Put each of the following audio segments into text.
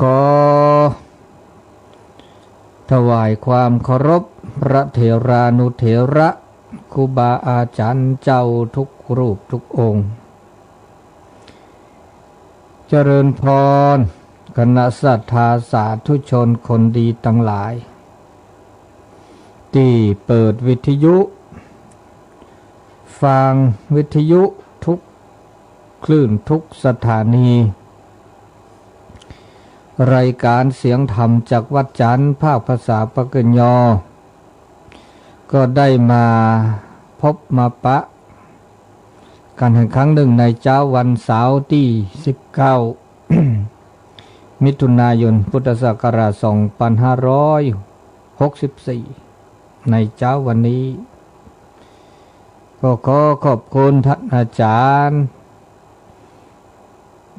ขอถวายความเคารพพระเถรานุเถระ ครูบาอาจารย์เจ้าทุกรูปทุกองค์ เจริญพร คณะศรัทธาสาธุชนคนดีทั้งหลาย ที่เปิดวิทยุ ฟังวิทยุทุกคลื่นทุกสถานี รายการเสียงธรรมจากวัดจันทร์ ภาคภาษาปากกยอ ก็ได้มาพบมาปะ กันอีกครั้งหนึ่งในเช้าวันเสาร์ที่ สิบเก้า มิถุนายน พุทธศักราช สองพันห้าร้อยหกสิบสี่ ในเช้าวันนี้ ก็ขอขอบคุณท่านอาจารย์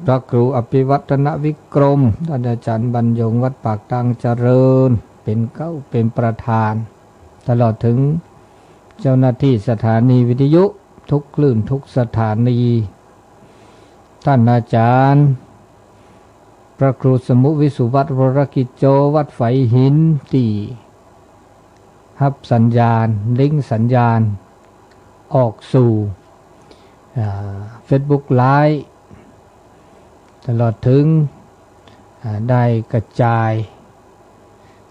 พระครูอภิวัฒนวิกรม ท่านอาจารย์บรรยง วัดปากตางเจริญ เป็นเก้า เป็นประธาน ตลอดถึงเจ้าหน้าที่สถานีวิทยุทุกคลื่นทุกสถานี ท่านอาจารย์ พระครูสมุวิสุวัตรวรกิจโจ วัดฝายหิน ที่ ฮับสัญญาณ ลิงก์สัญญาณ ออกสู่ อ่า Facebook Live ตลอดถึง อ่า ได้กระจาย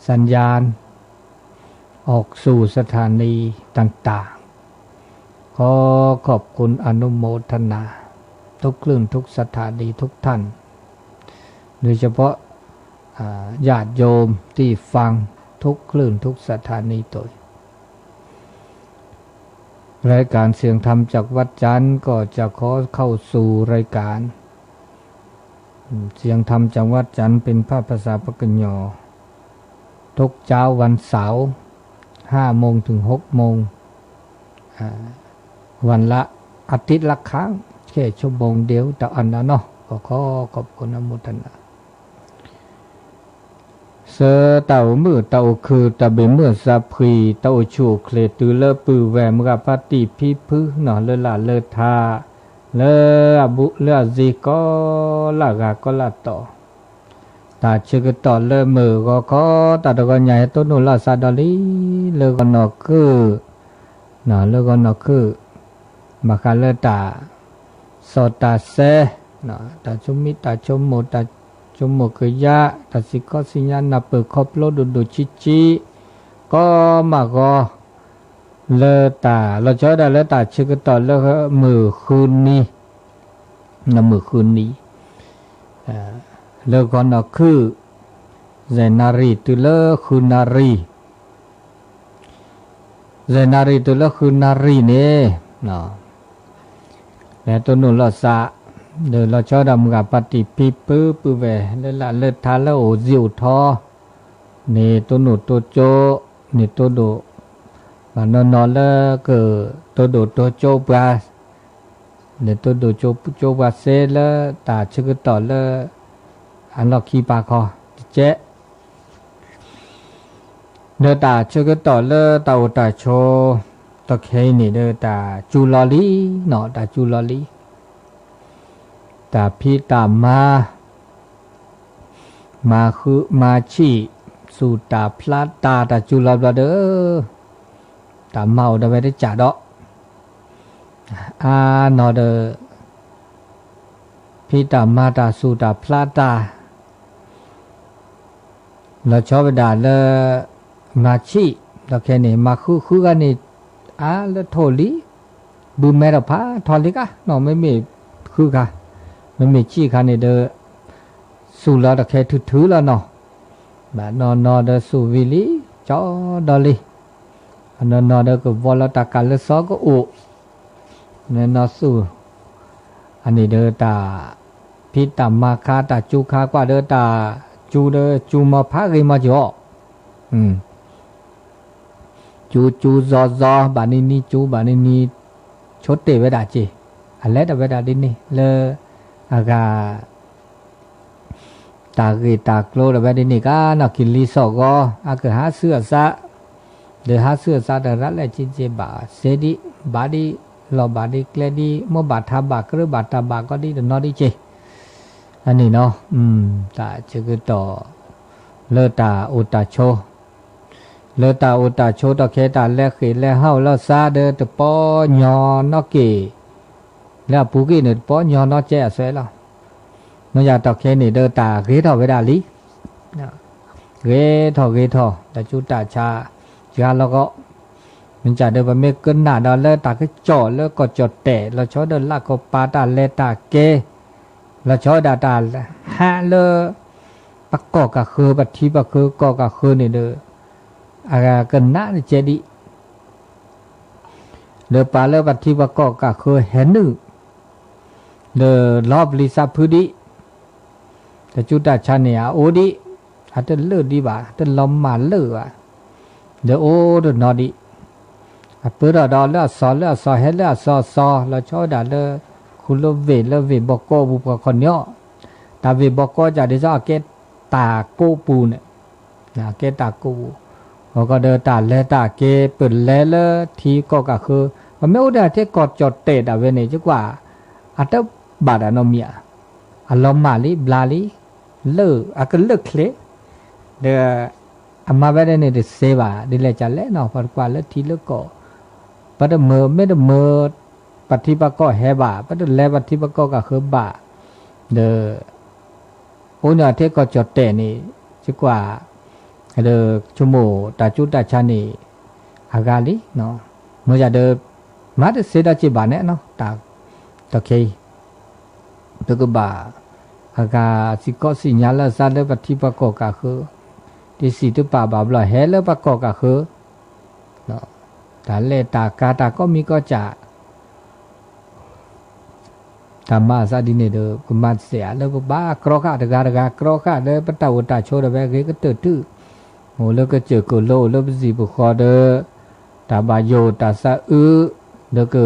สัญญาณ ออกสู่สถานีต่างๆ ขอขอบคุณอนุโมทนา ทุกคลื่นทุกสถานีทุกท่าน โดยเฉพาะ อ่า ญาติโยมที่ฟังทุกคลื่นทุกสถานีโดย รายการเสียงธรรมจากวัดจันทร์ก็จะขอเข้าสู่รายการ เสียงธรรมจากวัดจันทร์เป็นภาคภาษาปากกยอ ทุกเช้าวันเสาร์ ห้าโมงถึงหกโมง อ่า วันละ อาทิตย์ละครั้ง แค่ชั่วโมงเดียว ต่ออันนะเนาะ ก็ขอขอบคุณอนุโมทนา ဆၢတၢ်အိၣ်မုာ်တၢ်အိၣ်ခုၣ် တၢ်ဘ့ၣ်မုၢ်သးဖှံ တၢ်အိၣ်ဆူၣ်အိၣ်ချ့ တုၤလၢပုၢ်ဝဲၢ်မုၢ်ဂၤဖါတံၢ်ဖံဖုနီၤ လၢလၢ်လၢထါ လၢအဘူးလၢအစ့ၤ ကိးလၢဂၤကိးလၢတီၤ တၢ်ဆၢကတီၢ်လၢမုၢ်ဂီၤခီ တၢ်တဂီၤညါ ဟဲတိၢ်နီၣ်လိာ်သးဒီးလံ လၢဂီၤနီၢ်ခုၣ် လၢဂီၤနီၢ်ခုၣ် ဘၣ်ဃးလၢတၢ်စီၣ်တၢ်ဆဲ တၢ်ဆိမိၣ် တၢ်ဆိကမိၣ် တၢ်ဆိကမိၣ်ကယၢ် တၢ်စံၣ်ခီစံၣ်ညါ နၢ်ပၢၢ်ခီဖျိဒိၣ်ဒိၣ်ဆံးဆံး ကိးမးဂီၤ လၢတၢ် လီၤဆီဒၣ်တၢ်လၢတၢ်ဆၢကတီၢ်လၢမုၢ်ဃုနံၤ မုၢ်ဃုနံၤ လၢဂီၤနီၢ်ခုၣ် ယဲၢ်နၣ်ရံၣ်တုၤလၢဃုနၣ်ရံၣ် ယဲၢ်နၣ်ရံၣ်တုၤလၢဃုနၣ်ရံၣ်န့ၣ် လဲၤတိၢ်နီၣ်လိာ်သး ဒီးလီၤဆီဒၣ်မုၢ်ဂၤဖါတံၢ်ဖံဖု ပုၢ်ဝဲၢ်လၢလၢ်လၢထါလၢအိၣ်စ့အိၣ်ထီ န့ၣ်တိၢ်နီၣ်တိၢ်ကၠိ န့ၣ်တိၢ်ဒိၣ် ဘၣ်နီၢ်နီၢ်လၢကတိၢ်ဒိၣ်တိၢ်ကၠိပှၤ န့ၣ်တိၢ်ဒိၣ်ကၠိပှၤစ့လၢတၢ်ဆၢကတီၢ်လၢ အလီၢ်ခံပာ်ခီ တကဲး ဒီးတၢ်ဆၢကတီၢ်လၢတၢ်အိၣ်တၢ်ဆိး တခဲအံၤန့ၣ်ဒီးတၢ်စူၤလီၤလံနီၤ တၢ်စူၤလီၤလံ တၢ်ဖံးတၢ်မၤ မၤဃုမၤဆံၣ် စူၢ်တၢ်ဖျးတၢ် တၢ်စူၤလီၤဘျီဒီး တၢ်မၤအိၣ်ဒီးဝဲတကးဒီး အါနီၢ်ဒီး ဖံးတၢ်မၤတၢ်စူၢ်တၢ်ဖျးတၢ် လီၤဆီဝဲဒၣ်လၢ မၤဆံၣ် ဒီးခဲန့ၣ် မၤဃုဃုဂၤန့ၣ် အါလၢထိၣ်လံ ဘုမဲဒီးဖးထီလံကါနီၤ မ့မ့ၢ်ဃုခါ မ့မ့ၢ်ဆံၣ်ခါန့ၣ်ဒီး စူၢ်လီၤတၢ်ခဲထုထုလီၤနီၤ ဘၣ်နီၢ်နီၢ်ဒီးစူၢ်ဝံၤလံ ကၠီဒီးလံ အနီၢ်နီၢ်ဒီးကဝီၤလီၤတၢ်ကးလၢစီကအိၣ် နီၢ်နီၢ်စူၢ် အန့ၣ်ဒီးတၢ်ဖံးတၢ်မၤခါ တၢ်စူၤခါကွၢ်ဒီး တၢ်စူၤဒီးစူၤမၤဖးဂ့ၤမၤကီၤ စူၤစူၤစီၤစီၤ ဘၣ်နံၤနံၤစူၤ ဘၣ်နံၤနံၤ ဆိတ့ၢ်ဝဲဒၣ်က့ၤ အလဲၤတၢ်ဝဲဒၣ်ဒ်န့ၣ် လၢအဂၤ တၢ်ဂ့ၢ်တၢ်ကျိၤတၢ်ဝဲဒ်န့ၣ်ကါနီၤ ကလံၤစိးဂီၤ အကဟးဆူအသး ဒီးဟးဆူအသးတရၣ်လဲၣ်က့ၤက့ၤ ဘၣ်စ့ဒံး ဘၣ်ဒံး လီၢ်ဘၣ်ဒံးကျဲဒံး မိၢ်ဘၣ်ထါဘၣ် ကရၢဘၣ်တၢ်ဘၣ်ကီဒံးတနီၤဒံးက့ၤ န့ၣ်နီၤ, တၢ်ဆၢကတီၢ် လၢတၢ်အိၣ်တၢ်ဆိး, လၢတၢ်အိၣ်တၢ်ဆိး ဒီးခဲတၢ်လဲၤဃ့ၢ်လဲၤဟးအိၣ်လီၤစၢ်ဒီးတပီညီနီၣ်က့ၢ်, လၢအပူၤကွံာ်န့ၣ် တပီညီနီၣ်ကဲအစွဲလီၤ. မ့ၢ်ယၤဒီးခဲန့ၣ်ဒီးတၢ်ဂ့ၤထီၣ်ဝဲဒၣ်လံ ဂ့ၤထီၣ်ဂ့ၤထီၣ် တၢ်ဆူးတၢ်ဆါ ယါလီၤကီး, မ့ၢ်ကဒီးပမ့ၢ်ကနၣ်ဒီးလၢတၢ်ကစီၣ်လၢကီၢ်ကၠီၣ်တဲာ် လီၤဆီဒၣ်လၢကီၢ်ပၤတၢ်လဲၤတၢ်က့ၤ, လီၤဆီဒၣ်တၢ်ဟးလၢ ပကီၢ်ကးဃၢၤ ပထံပကီၢ်ကီၢ်ကးဃၢၤန့ၣ်ဒီး အကနၣ်တကဲဒံး ဒီးပှၤလၢပထံပကီၢ်ကးဃၢၤဟဲနုာ် ဒီးလီၤပျံၤသးဖုဒံး, တၢ်ဆူးတၢ်ဆါန့ၣ်အအိၣ်ဒံး, အတလၢာ်ဒံးဘၣ် တလီၤမၢ်လၢာ်ဘၣ်, ဒီးအိၣ်တနီၤဒံး, အပၢထီၣ်ဒီးလၢအစီၤလၢအစီၤ ဟဲလၢအစီၤအစီၤ လီၤဆီဒၣ်လၢ ခူလၢဝ့ၢ်လၢဝ့ၢ်ဘီကီပူၤပှၤခီၣ်ညီၣ်, တၢ်ဝ့ၢ်ဘီကီကးဒ်သိးအကဲတၢ်ကိးပူၤန့ၣ် ကဲတၢ်ကိးပူၤ, အဃိဒီးတၢ်လဲၤတၢ်က့ၤ ပလဲၤလၢထံကီၢ်ကးဃၢၤ ပမ့ၢ်အိၣ်ဒီးထံကီၢ်ကၠီၣ်တဲာ်ဒၣ်ဝဲန့ၣ် ယကွၢ် အတဘၣ်တၢ်နီတမံၤဧါ, အလီၤမၢ်လံ ဘျါလံ, လၢာ် အကလၢာ်ချ့, ဒီး အမၤဝဲဒၣ်န့ၣ်တသ့ဘၣ် ဒ်လဲၣ်ကလဲၣ်နီၤ ပှၤတကွၢ်လၢထံလၢကီၢ်, ပတမၢမ့ၢ်တမၢ ပထံပကီၢ်ဟဲဘၣ် ပတလဲၤပထံပကီၢ်ကးဃၢၤဘၣ်, ဒီး အိၣ်န့ၢ်အထံကီၢ်ကၠီၣ်တဲာ်န့ၣ် ယကွၢ် ဒီးဆိကမိၣ်တၢ်ဆူးတၢ်ဆါန့ၣ် အဂၤလံ, မ့ၢ်ယၤဒီး မၤတသ့ဒီးက့ၤဘၣ်န့ၣ်နီၤ, တၢ် တၢ်ခဲအံၤ ပကဘၣ် အဂၤစံၣ်ကီးစံၣ်ညါလၢအသးလၢပထံပကီၢ်ကးဃၢၤ, တစံၣ်တပာ်ဘၣ်ဘျီဟဲလၢပကီၢ်ကးဃၢၤ, တၢ်လဲၤတၢ်ကၤတၢ်ကိးမံၤကိးစၢ် တၢ်မၤအသးဒ်န့ၣ်ဒီး ကမၤတသ့ဧါ လၢပဘၣ်ကြီဃာ်တဂၤတဂၤ ကြီဃာ်လၢပတၢ်အိၣ်တၢ်ဆိးဒီး ပဂ့ၤကတၢၢ်တုၤ အိၣ်လၢကစၢၢ်ကလိ အိၣ်လၢပစံၣ်ပဃီဒီး တၢ်ဘၣ်ယိၣ်တၢ်သးအုး လၢက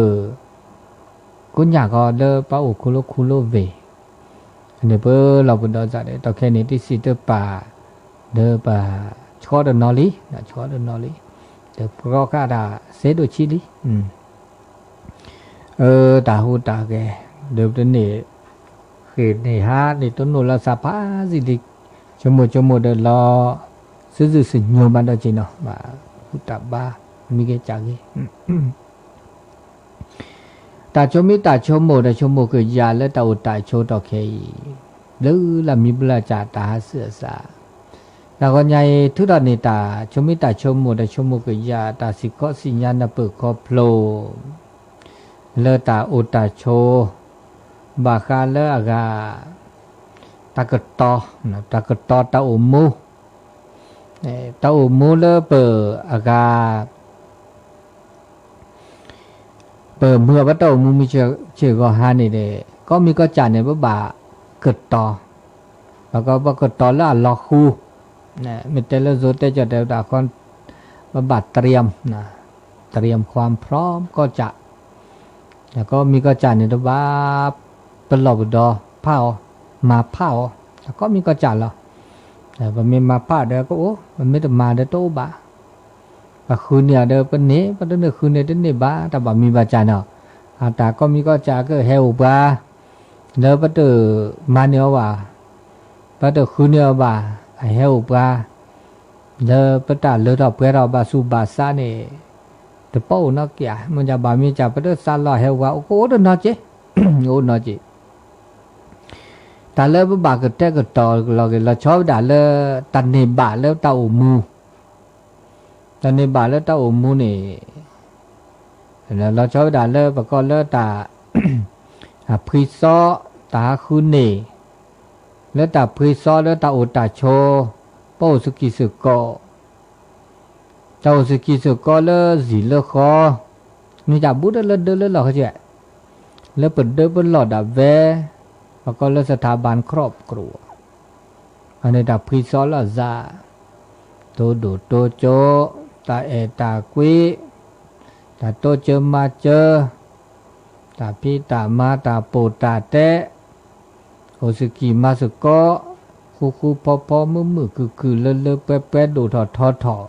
ကိညၢ်ဃီလၢပအိၣ်ခူလၢခူလၢဝ့ၢ် န့ၣ်ပလီၢ်ပဒီးစးဒီး ဒီးခဲန့ၣ် တစံၣ်တပာ် ဒီးပဆှီတနီၤလံ ဆှီတနီၤလံ ဒီးကြီဃာ်တၢ်စ့ဒိၣ်ဆံးလံ အၢ တၢ်ဟူးတၢ်ဂဲၤ ဒီးပတန့ၢ် ဃ့ၢ်န့ၢ်ဟါန့ၣ် တနိၣ်လီၤသးဖးစံးလံ ဆိကမိၣ်ဆိကမိၣ်ဒီးလီၤ စုစုစညိၤမးဒီးက့ၤနီၤ ဘၣ်ဟူးတၢ်ဘါ မံဂ့ၤကၢ်ဂ့ၤ တၢ်ဆိမိၣ်တၢ်ဆိကမိၣ် တၢ်ဆိကမိၣ်ကယၤလၢတၢ်အိၣ်တၢ်ဆိးတီၢ်ခဲအံၤ ဘျုးလၢမံဘျုးကၢ်တၢ်ဟးဆူအသး တၢ်ဂီၤညါအံၤ ထုးထီၣ်န့ၢ်တၢ်ဆိမိၣ်တၢ်ဆိကမိၣ် တၢ်ဆိကမိၣ်ကယၤ တၢ်စံၣ်ကီးစံၣ်ညါနၢ်ပၢၢ်ခီဖျိ လၢတၢ်အိၣ်တၢ်ဆိး ဘၣ်ဃးလၢအဂၤ တၢ်ကတီၤ တၢ်ကတီၤတၢ်အိၣ်မူ တၢ်အိၣ်မူလၢပအဂၤ ပမုၢ်အပတၢ်အိၣ်မူမုၢ်ဆ့ၣ်ဂီၤဟါန့ၣ်ဒီး ကိးမံၤကိးစၢ်န့ၣ် ပဘၣ်ကတီၤ ပကပကတီၤလၢအလီၤဃူ မ့ၢ်တဲလၢယိၤတဲကၠီၣ်တဲာ်တၢ်ဃီ ပဘၣ် တြံမ် ความพร้อม ကိးစၢ် ကိးမံၤကိးစၢ်န့ၣ် တဘၣ် ပလီၢ်ပဒီဖးအီၤ မၤဖးအီၤ ကိးမံၤကိးစၢ်လီၤ. ပမ့ၢ်မၤဖးဒီးကအိၣ် ပမ့ၢ်တမၤဒီးတအိၣ်ဘၣ် ပဃုန့ၢ်အီၤဒီးပန့ၢ် ပတန့ၢ်ဃုန့ၢ်တန့ၢ်ဘၣ် တၢ်ဘၣ်မံၤဘၣ်စၢ်န့ၣ် အတၢ်ကိးမံၤကိးစၢ်ကဟဲအိၣ်ပှၤ လၢပတမၤန့ၢ်အီၤဘၣ် ပတဃုန့ၢ်အီၤဘၣ် အဟဲအိၣ်ပှၤ လၢပတၢ်လၢထီၣ်ပှဲၤထီၣ်ဘၣ်ဆူးဘၣ်ဆါန့ၣ် တပိာ်အိၣ်နီတက့ၢ်ဧါ မ့ၢ်ဒ်ဘၣ်မ့ၢ်စၢ် ပတသးလီၤဟဲအိၣ်ပှၤ အိၣ်ကအိၣ်တနီၤက့ၢ် အိၣ်နီၤက့ၢ် တၢ်လၢပဘၣ်ကတဲာ်ကတီၤလီၤက့ၤ လီၤဆီဝဲဒၣ်လၢ တၢ်န့ၢ်ဘၣ်လၢတၢ်အိၣ်မူ တၢ်န့ၢ်ဘၣ်လၢတၢ်အိၣ်မူန့ၣ် လီၤဆီဝဲဒၣ်လၢပကိးလၢတၢ် အဖှံသီ တၢ်ဟးဃုန့ၢ် လၢတၢ်ဖှံသီလၢတၢ်အိၣ်တၢ်ဆိး ပအိၣ်စကံးစကီး တၢ်အိၣ်စကံးစကီးလၢစံၣ်လၢဃီ မ့ၢ်တၢ်ဘူးဒီးလၢဒၢလၢလီၢ်ခဲကဲ လၢပဒၢပလီၢ်ဒၣ်ဝဲ ပကိးလၢ สถาบันครอบครัว အန့ၣ်တၢ်ဖှံသီလီၤစၢ် တိၢ်ဒိၣ်တိၢ်ကၠိ တၢ်အဲၣ်တၢ်ကွံ တၢ်တိစၢၤမၤစၢၤ တၢ်ဖံးတၢ်မၤတၢ်ပိာ်တၢ်တဲ အိၣ်စကံးမၤစကီး ဃူဃူဖိးဖိးမုာ်မုာ်ခုၣ်ခုၣ်လၢလၢပှဲၤပှဲၤဒိၣ်ထီၣ်ထီထီၣ်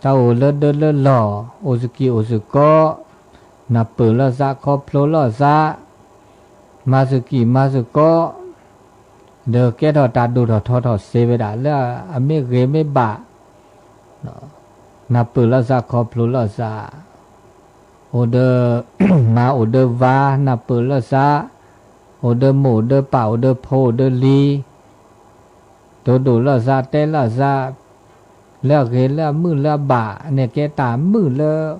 တၢ်အိၣ်လၢဒၢလၢလီၢ် အိၣ်စကံးအိၣ်စကီး နၢ်ပၢၢ်လီၤသးခီဖျိလီၤသး မၤစကံးမၤစကီး ဒီးကဲထီၣ်တၢ်ဒိၣ်ထီၣ်ထီထီၣ်စ့ဝဲဒၣ် လၢအမ့ၢ်ဂ့ၤမ့ၢ်ဘၣ်, နၢ်ပၢၢ်လိာ်သးခီဖျိလိာ်သး, အိၣ်ဒီး မါအိၣ်ဒီးဝၤ နၢ်ပၢၢ်လိာ်သး, အိၣ်ဒီးမိၢ်အိၣ်ဒီးပၢ်အိၣ်ဒီးဖိအိၣ်ဒီးလံၤ တိၢ်ဒိၣ်လိာ်သးတဲလိာ်သး, လၢအဂ့ၤလၢအမုာ်လၢအဘၣ်န့ၣ် ကဲတၢ်မုာ်လၢ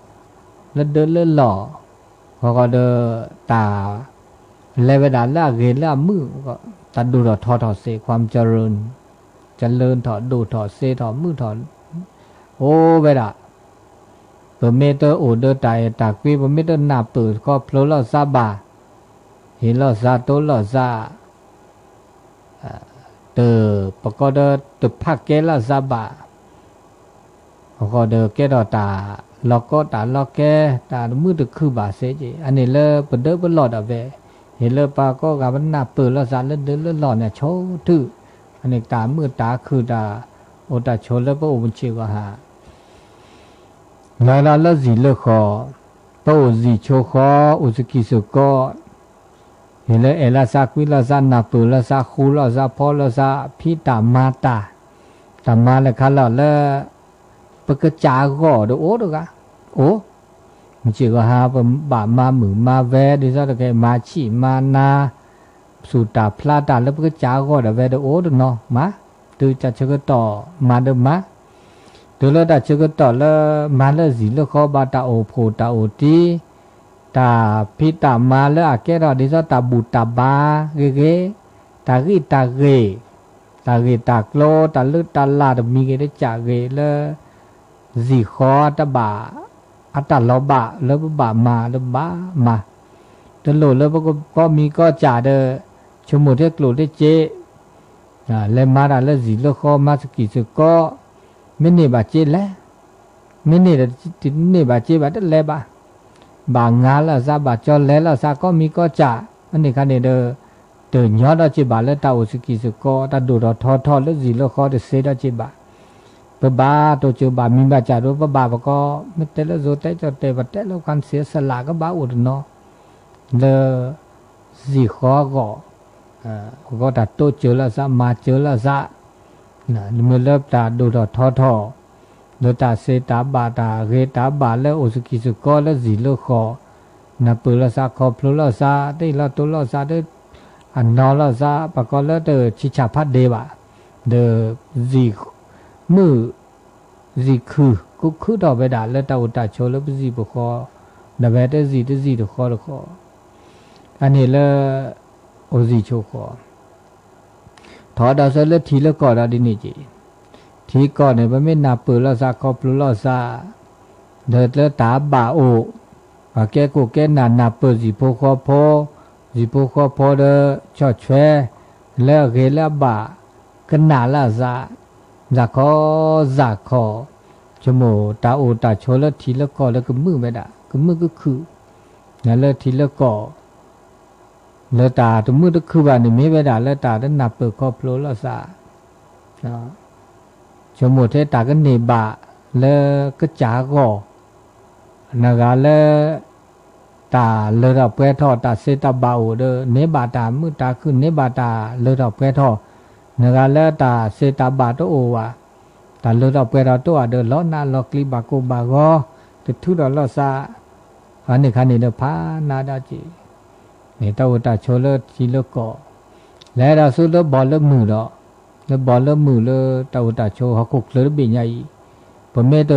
လၢဒၢလၢလီၢ်, ဃီဃီဒီး တၢ် လဲၤဝဲဒၣ်လၢအဂ့ၤလၢအမုာ်, တၢ်ဒိၣ်ထီၣ်ထီထီၣ်စ့ ความเจริญ, เจริญထီၣ်ဒိၣ်ထီၣ်စ့ထီၣ်မုာ်ထီၣ် အိၣ်ဝဲဒၣ် ပမ့ၢ်တအိၣ်ဒီးတၢ်အဲၣ်တၢ်ကွံ ပမ့ၢ်တနၢ်ပၢၢ်ခီဖျိလိာ်သးဘၣ်, ဟ့ၣ်လိာ်သးတိလိာ်သး, တ ပကိးဒီးတဖးကဲလိာ်သးဘၣ်, အဃိဒီးကဲထီၣ်တၢ်လီၤကီတၢ်လီၤကဲ, တၢ်တမုာ်တခုၣ်ဘၣ်စ့က့, အန့ၣ်လၢပဒၢပလီၢ်ဒၣ်ဝဲ, ဟ့ၣ်လၢပှၤကိးဂၤပနၢ်ပၢၢ်လိာ်သးလၢဒၢလၢလီၢ်န့ၣ် ဆိထု, အန့ၣ်တၢ်မုာ်တၢ်ခုၣ်တၢ်အိၣ်တၢ်ဆိးလၢပအိၣ်မုာ်ဆ့ၣ်ဂီၤဟါ လီၤလၢလၢစံၣ်လၢဃီ, ပအိၣ်စံၣ်ဆိဃီ အိၣ်စကံၢ်စကီး, ဟ့ၣ်လၢအဲၣ်လိာ်သးကွံလိာ်သး နၢ်ပၢၢ်လိာ်သး ဃူလိာ်သး ဖီလိာ်သး ဖံးတၢ်မၤတၢ်, တၢ်မၤလၢခါလီၤလၢ ပကစၢ်အဂီၢ်ဒီးအိၣ်တဂၤ, အိၣ်, မုၢ်ဆ့ၣ်ဂီၤဟါ ပဘၣ်မၤမုာ်မၤဝဲ ဒ်သိးတကဲ မၤဆံၣ်မၤနါ, ဆူၣ်တၢ်ဖျါတၢ်လၢပကစၢ်အဂီၢ်ဒၣ်ဝဲဒီးအိၣ်တနီၤမး, တုၤတၢ်ဆၢကတီၢ်မၤဒီးမၤ တုၤလၢတၢ်ဆၢကတီၢ်လၢ မၤလၢစံၣ်လၢဃီဘၣ် တၢ်အိၣ်ဖှိၣ်တၢ်အိၣ်တံၢ်, တၢ်ဖံးတၢ်မၤလၢအကဲထီၣ်ဒ်သိးတၢ်ဘူၣ်တၢ်ဘါဂ့ၤဂ့ၤ, တၢ်ဂံၢ်တၢ်ဂ့ၤ, တၢ်ဂ့ၢ်တၢ်ကျိၤ တၢ်လၢတၢ်လၢ်တမံၤဂ့ၤတကၢ်ဂ့ၤလၢ စံၣ်ဃီတဘၣ် အတၢ်လီၤဘၣ်လၢပဘၣ်မၤဒီးဘၣ်မၤ, တလိၣ်လၢပကီၢ်မံၤကီၢ်စၢ်ဒီး ဆိကမိၣ်ထဲကျိၣ်ထဲစ့ လဲၤမၤတၢ်လၢစံၣ်လၢဃီ မၤစကံၢ်စကီး, မ့ၢ်န့ၢ်ဘၣ်စ့လဲၣ်, မ့ၢ်န့ၢ်ဒီးတန့ၢ်ဘၣ်စ့ဘၣ်တလဲၤဘၣ်, ဘၣ်ငါလိာ်သး ဘၣ်ကၠီလဲၤလိာ်သး ကီၢ်မံၤကီၢ်စၢ်, အန့ၣ်ခါန့ၣ်ဒီး တညီဒီးစ့ဘၣ်လၢတၢ်အိၣ်စကံၢ်စကီး တၢ်ဒိၣ်ထီၣ်ထီထီၣ်လၢစံၣ်လၢဃီတစ့ဒီးစ့ဘၣ်, ပဘၣ်တိၢ်စၢၤဘၣ်မံၤဘၣ်စၢ်ဒီး ပဘၣ်ပကီၢ် မ့ၢ်တဲလၢ စိၤတဲကၠီၣ်တဲၣ် ပတဲလၢ ความเสียสละ ကဘၣ်အိၣ်တနီၤ လၢ စံၣ်ဃီအဂီၢ်, ပကီၢ်တၢ်တိစၢၤလိာ်သး မၤစၢၤလိာ်သး, မ့ၢ်လၢတၢ်ဒိၣ်ထီၣ်ထီထီၣ်, လၢတၢ်စ့တၢ်ဘၣ်တၢ်ဂ့ၤတၢ်ဘၣ်လၢအိၣ်စကံၢ်စကီးလၢစံၣ်လၢဃီ, နၢ်ပၢၢ်လိာ်သးခီဖျိလိာ်သး တ့ၢ်လီၤတိလိာ်သး အနီၢ်လိာ်သး ပှၤကိးလၢတဆံးဆၣ်ဖးဒ့ဘၣ်, ဒီး စံၣ်မုာ် စံၣ်ခုၣ် ကခုထီၣ်ဝဲဒၣ်လၢတၢ်အိၣ်တၢ်ဆိးလၢပစံၣ်ပဃီ, ဒီးဝဲတစံၣ်တစံၣ်တဃီတဃီ, အန့ၣ်လၢ အိၣ်စံၣ်ဆိဃီ, ထီၣ်ဒီးဆၢလၢထံလၢကီၢ်ဒီးဒ်န့ၣ်က့ၤ, ထံကီၢ်န့ၣ် ပမ့ၢ်နၢ်ပၢၢ်လိာ်သးခီဖျိလိာ်သး, ဒီးလၢတၢ်ဘၣ်အိၣ်, ပှၤကဲခိၣ်ကဲနၢ်နၢ်ပၢၢ်စံၣ်ဖိဃီဖိ, စံၣ်ဖိဃီဖိဒီး ဆီၣ်ထွဲ လၢအဂ့ၤလၢအဘၣ် ကနၣ်လိာ်သး, စၢ်ခီစၢ်ခီ, ဆိကမိၣ်တၢ်အိၣ်တၢ်ဆိးလၢထံလၢကီၢ်လၢကမုာ်ဝဲဒၣ် ကမုာ်ကခုၣ်, လၢထံလၢကီၢ်, လၢတၢ်တမုာ်တခုၣ်ဘၣ်န့ၣ် မ့ၢ်ဝဲဒၣ်လၢတၢ်တနၢ်ပၢၢ်ခီဖျိလိာ်သး ဆိကမိၣ်ထဲတၢ်ကန့ၢ်ဘၣ်လၢကစၢ်အဂီၢ်, နဂၤလၢ တၢ်လၢထီၣ်ပှဲၤထီၣ် တၢ်စ့တၢ်ဘၣ်အိၣ်ဒီး န့ၢ်ဘၣ်တၢ်မုာ်တၢ်ခုၣ် န့ၢ်ဘၣ်တၢ်လၢထီၣ်ပှဲၤထီၣ်, နဂၤလၢတၢ်စ့တၢ်ဘၣ်တအိၣ်ဘၣ်, တၢ်လၢထီၣ်ပှဲၤထီၣ်တအိၣ်ဘၣ်ဒီး လီၤနးလီၤကျံးဘၣ်ကိၢ်ဘၣ်ဂီၤ, တထုးထီၣ်လိာ်သး, အန့ၣ်ခါန့ၣ်ဒီးဖးနးဒၣ်က့ၤ န့ၣ်တၢ်အိၣ်တၢ်ဆိးလၢထံလၢကီၢ်, လဲၤဒၣ်ဆူလၢဘီၣ်လၢမုၢ်ဒီး, လၢဘီၣ်လၢမုၢ်လၢတၢ်အိၣ်တၢ်ဆိးဟီၣ်ခိၣ်ချၢတဘ့ၣ်ညါအံၤ, ပမ့ၢ်တ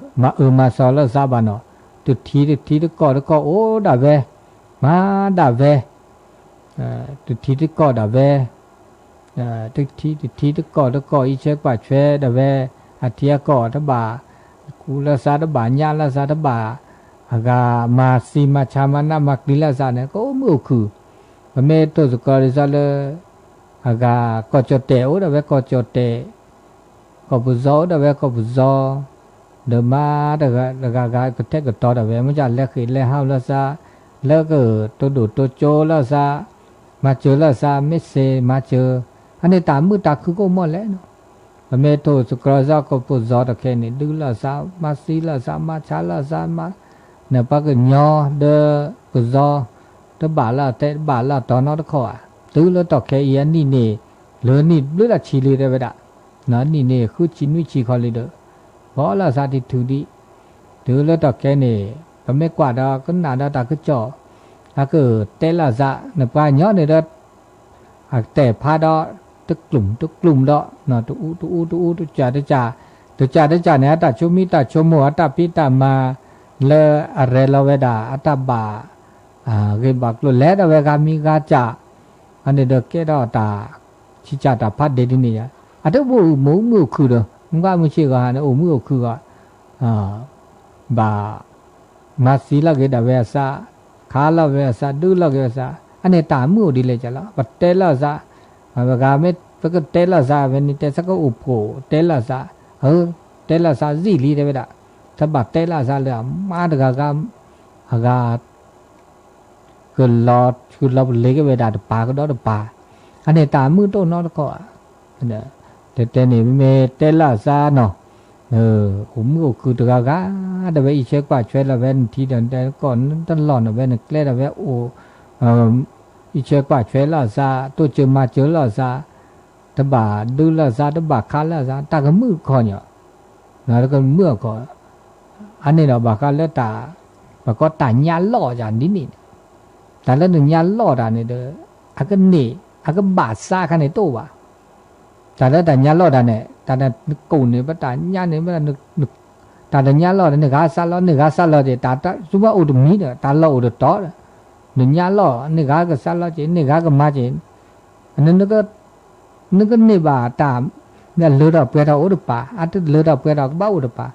မၤအၢမၤသီလိာ်သးဘၣ်နီၤ, တထံတထံတကီၢ်တကီၢ်အိၣ်ဒၣ်ဝဲ, မၤဒၣ်ဝဲ တထံတကီၢ်ဒၣ်ဝဲ, တထံတထံတကီၢ်တကီၢ် အံးဆှဲကွၢ်ဆှဲဒၣ်ဝဲ, အထံအကီၢ်တဘၣ်ကူးလိာ်သး တဘၣ်ညၣ်လိာ်သး တဘၣ်အဂၤမၤသံမၤဆါမၤနးမၤကျံလိာ်သးန့ၣ် ကအိၣ်မုာ်အိၣ်ခုၣ်, ပမ့ၢ်တိၢ်သကိးဒ်သိးလၢ အဂၤကီၢ်ကၠီၣ်တဲာ်အိၣ်ဒၣ်ဝဲကီၢ်ကၠီၣ်တဲာ် ကီၢ်ပူၤစီအိၣ်ဒၣ်ဝဲကီၢ်ပူၤစီ, ဒီးမၤတဂၤဂၤကထဲကတီၤဒၣ်ဝဲ မ့ၢ်လၢဃ့ၢ်လဲၤဟးလိာ်သး, လၢကတိၢ်ဒိၣ်တိစၢၤလိာ်သး, မၤစၢၤလိာ်သး မ့ၢ်စ့မၤစၢၤ, အန့ၣ်တၢ်မုာ်တၢ်ခုၣ်ကအိၣ်မးလဲၣ်နီၤ, ပမ့ၢ်တိၢ်သကိးဒ်သိးကီၢ်ပူၤစီတခဲအံၤန့ၣ် ဒုးလိာ်သး မၤသံလိာ်သး မၤဆါလိာ်သး, နပှၤကညီဒီးပူၤစီ တဘၣ်လၢအတဲတဘၣ်လၢအတီၤနီတခီဧါ, တုၤလၢတီၢ်ခဲအံၤအနံၣ်န့ၣ် လၢနံၣ်ဘျုးလၢဆံလံတဲဝဲဒၣ်, နံၣ်န့ၣ်ဃုဆံနွံဆံခီလံဒီး, ပီလီၤစးတံၤထူၣ်ဒံး, တုၤလၢတီၢ်ခဲန့ၣ်, ပမ့ၢ်ကွၢ်ဒီးကနၣ်ဒီးတၢ်ကစီၣ်, အကတဲလီၤစး, နပှၤကညီန့ၣ်ဒီး အတဲဖးဒီး, တကျုံၢ်တကျုံၢ်ဒီး, တအူတအူတအူ တကၢ်တကၢ်, တကၢ်တကၢ်န့ၣ် အတၢ်ဆိမိၣ်တၢ်ဆိကမိၣ် အတၢ်ဖံးတၢ်မၤ, လၢအရဲၣ်လီၤဝဲဒၣ် အတၢ်ဘၣ် ဂ့ၢ်ဘၣ်ကျိၤလဲၤဒီးဝဲဂၤမံၤဂၤစၢ်, အန့ၣ်ဒီးကဲထီၣ်တၢ်, ဆံးစၢ်တၢ်ဖးဒိၣ်ဒ်န့ၣ်ယါ, အတအိၣ်မုာ်အိၣ်ခုၣ်ဒီး မုၢ်ဂၤမုၢ်ဆ့ၣ်ဂီၤဟါန့ၣ် အိၣ်မုာ်အိၣ်ခုၣ်ဂီၤ, ဘၣ် မၤသံလီၤက့ၤဒၣ်ဝဲအသး, ခးလီၤဝဲအသး ဒုးလီၤက့ၤအသး, အန့ၣ်တၢ်မုာ်အိၣ်ဒ်လဲၣ်ကလီၤ ပတဲလီၤသး, ပဂၤမ့ၢ်ပကတဲလီၤသး ဝဲန့ၣ်တဲသကိးအိၣ်ဖှိၣ်တဲလီၤသး, အ, တဲလီၤသးသံလံတဲဝဲဒၣ်, တဘၣ်တဲလီၤသးလၢအမါတဂၤဂၤ, အဂၤ ကလီၤဆူလီၤပလ့ၤက့ၤဝဲဒၣ်တပၤကဒီးတပၤ, အန့ၣ်တၢ်မုာ်တအိၣ်နီတခီဧါ, တဲတဲန့ၣ် မ့မ့ၢ်တဲလီၤသးနီၤ, အိၣ်မုာ်အိၣ်ခုၣ်တဂၤဂၤ, ဒီးဝဲအံးဆှၢကွၢ်ဆွဲလီၤဝဲနထံဒီး နတဲကီၢ်နတလီၢ်န့ၣ် ဝဲနကျဲဒီးဝဲအိၣ်, အံးဆှၢကွၢ်ဆွဲလီၤသး တိစၢၤမၤစၢၤလီၤသး, တဘၣ်ဒုးလီၤသး တဘၣ်ခးလီၤသး တၢ်ကမုာ်ခီညီ, တၢ်ကမုာ်ခီ, အန့ၣ်ဒီးဘၣ်ဃးလၢတၢ်, ပှၤကိးတၢ်ညါလီၢ်ယၤဒ်န့ၣ်, တၢ်လၢနညါလီၢ်တၢ်န့ၣ်ဒီး, အကန့ၢ်, အကဘၣ်သးခါန့ၣ်တအိၣ်ဘၣ်, တၢ်လၢတၢ်ညါလီၢ်တၢ်န့ၣ် တၢ်နကိၣ်န့ၣ် ပတၢ်ညါန့ၣ် တၢ်တညါလီၢ်ဒီး န့ၢ်ဂၤစးလီၤ န့ၢ်ဂၤစးလီၤက့ၤ တၢ်တၢ် သုမ့ၢ်အိၣ်တမံၤဒီး တၢ်လီၢ်အိၣ်တတီၤဒီး, နညါလီၢ် န့ၢ်ဂၤကစးလီၤက့ၤ န့ၢ်ဂၤကမၤက့ၤ, နက, နကန့ၢ်ဘၣ်တၢ်, လၢထီၣ်ပှဲၤထီၣ်အိၣ်တပၤ အတလၢထီၣ်ပှဲၤထီၣ်ကဘၣ်အိၣ်တပၤ,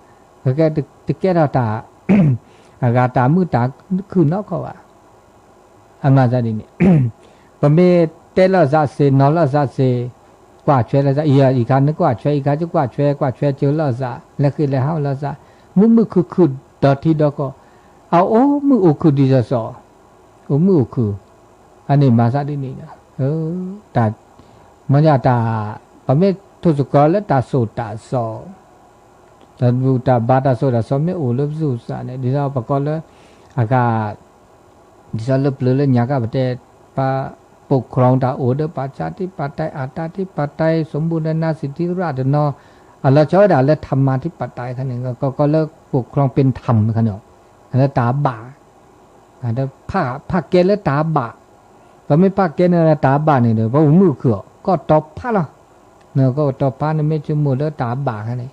ကကဲတကဲထီၣ်တၢ်, အဂၤတၢ်မုာ်တၢ်ခုၣ်နီၢ်ကီၢ်ဘၣ် အမၤသးဒ်န့ၣ်, ပမ့ၢ်တဲလီၤသးစ့ နီၤလီၤသးစ့, ကွၢ်ဆွဲလီၤသး အံၤခါနကွၢ်ဆွဲ အံၤခါယကွၢ်ဆွဲ ကွၢ်ဆွဲစၢၤလီၤသး လဲၤဃ့လဲၤဟးလီၤသး, မုာ်မုာ်ခုၣ်ခုၣ်ဒီးထံဒီးကီၢ်, အအိၣ်မုာ်အိၣ်ခုၣ်ဒ်သိးသိး, အိၣ်မုာ်အိၣ်ခုၣ်, အန့ၣ်မၤသးဒ်န့ၣ်, တၢ်, မ့ၢ်တၢ်, ပမ့ၢ်ထိၣ်သကိးလၢတၢ်သိၣ်တၢ်သီ, တၢ်ဘူၣ်တၢ်ဘါတၢ်သိၣ်တၢ်သီမ့ၢ်အိၣ်လၢပသူၣ်ပသးန့ၣ် ဒ်သိးပကိးလၢ, အဂၤ ဒ်သိးလၢပျၢၤလၢညါကပတဲ, ပှၤ ပူၤခြုံတၢ်အိၣ်ဒီး ပှၤဆါတံၢ် ပှၤတဲအတၢ်တံၢ် ပှၤတဲ สมบูรณาญาสิทธิราษฎร์ တနီၤ, အလီၤဆီဝဲဒၣ်လၢ ธรรมาธิปไตย ခါန့ၣ် ကကိးလၢ ปกครองเป็นธรรม ခါန့ၣ်, လၢတၢ်ဘၣ်, ဖးကဲလၢတၢ်ဘၣ်, ပမ့ၢ်ဖးကဲန့ၣ်လၢတၢ်ဘၣ်န့ၣ်ဒီး ပအိၣ်မုာ်ခုၣ်အီၤ ကီၢ်တီဖးလီၤ, ကီၢ်တီဖးန့ၣ်မ့ၢ်ဆိကမိၣ်လၢတၢ်ဘၣ်ခါန့ၣ်,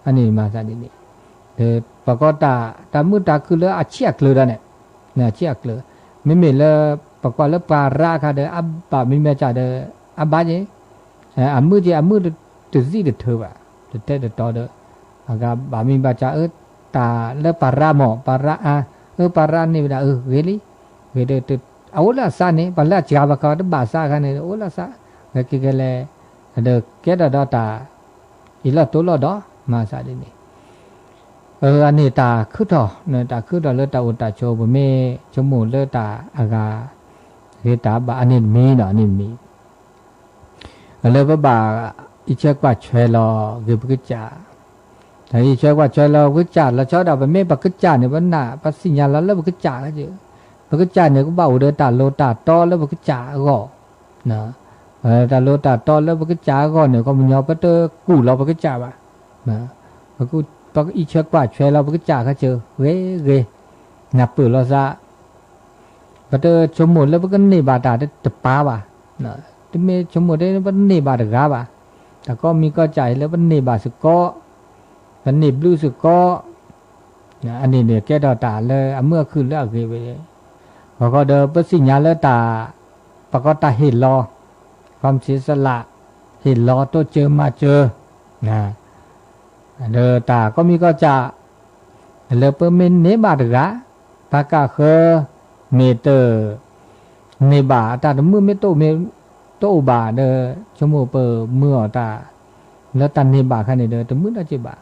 အန့ၣ်မၤသးဒ်န့ၣ်, ဒီးပကိးတၢ်, တၢ်မုာ်တၢ်ခုၣ်လၢအဆံးအကျၢၤဒီးန့ၣ်, အဆံးအကျၢၤ, မ့မ့ၢ်လၢ, ပကွၢ်လၢပှၤရၣ်အခါဒီး အဘၣ်မံဘၣ်စၢ်ဒီး, အဘၣ်က့ၤ, အမုာ်က့ၤ အမုာ်တသံၣ်တထၢဘၣ်, တတဲတတီဒီး, အဂၤဘၣ်မံဘၣ်စၢ်အၢ, တၢ်လၢပှၤရၣ်မ့ၢ် ပှၤရၣ်အါ, အၢ ပှၤရၣ်န့ၢ်ဝဲဒၣ်အၢ ဂ့ၤလံ, ဂ့ၤဒီး, အအိၣ်လၢအသးန့ၣ် ပှၤလၢအစှၤဘၣ်ဃးတဘၣ်သးအခါန့ၣ် အိၣ်လၢအသး, ဂဲၤက့ၤကလဲၤ, ဒီးကဲထီၣ်ဒီးတၢ်, အ့ၣ်လိာ်တိလိာ်ဒီး မၤသးဒ်န့ၣ် အန့ၣ်တၢ်ခုၣ်ထီၣ်, တၢ်ခုၣ်ထီၣ်လၢတၢ်အိၣ်တၢ်ဆိး ပမ့ၢ်ဆိကမိၣ်လၢတၢ်အဂၤ, ဂ့ၤတၢ်ဘၣ်အန့ၣ်တမံၤဒီးန့ၣ်တမံၤ, လၢပဘၣ်, အံးဆၢကွၢ်ဆွဲလီၤဂ့ၤပကစၢ်, တၢ်အံးဆၢကွၢ်ဆွဲလီၤပကစၢ် လီၤဆီဒၣ် ပမ့ၢ်ပကစၢ်န့ၣ် ပနၢ်ပသ့ၣ်ညါလီၤလၢပကစၢ်, ပကစၢ်န့ၣ် ကဘၣ်အိၣ်ဒီးတၢ်လိၤတၢ်တီလၢပကစၢ်အဂီၢ် တၢ်လိၤတၢ်တီလၢပကစၢ်အဂီၢ်န့ၣ် ခီပညီပတကူၣ်လီၤပကစၢ်ဘၣ်. ပအံးဆၢကွၢ်ဆွဲလီၤပကစၢ်ခါဆၢ ဂ့ၤဂ့ၤ, နၢ်ပၢၢ်လိာ်သး, ပတဆိကမိၣ်လၢပကန့ၢ်ဘၣ်တၢ်တပၤဘၣ်. တမ့ၢ်ဆိကမိၣ်ဒ် ပန့ၢ်ဘၣ်တဂၤဘၣ်. တၢ်ကိးမံၤကိးစၢ်အံၤလၢပန့ၢ်ဘၣ်စ့ၢ်ကီး, ပန့ၢ်ဘျုးစ့ၢ်ကီး အန့ၣ်န့ၣ်ကဲထီၣ်တၢ်လၢအမုာ်အခုၣ်လၢအဂ့ၤဝဲ, ဂီၤခီဒီးပသ့ၣ်ညါလၢတၢ်, ပှၤကိးတၢ်ဟ့ၣ်လီၤ, ความเสียสละ, ဟ့ၣ်လီၤတိစၢၤမၤစၢၤ, ဒီးတၢ်ကိးမံၤကိးစၢ်, လၢပမ့ၢ်န့ၢ်ဘၣ်တဂၤ, ပှၤကၢ်ဃၢ မ့ၢ်တ န့ၢ်ဘၣ်အတၢ်တမုာ်မ့ၢ်တအိၣ်ဘၣ်ဒီး ဆိကမိၣ်ပမုာ်အီၤတၢ်, လၢတၢ်န့ၢ်ဘၣ်ခါန့ၣ်ဒီး တမုာ်နီတစဲးဘၣ်.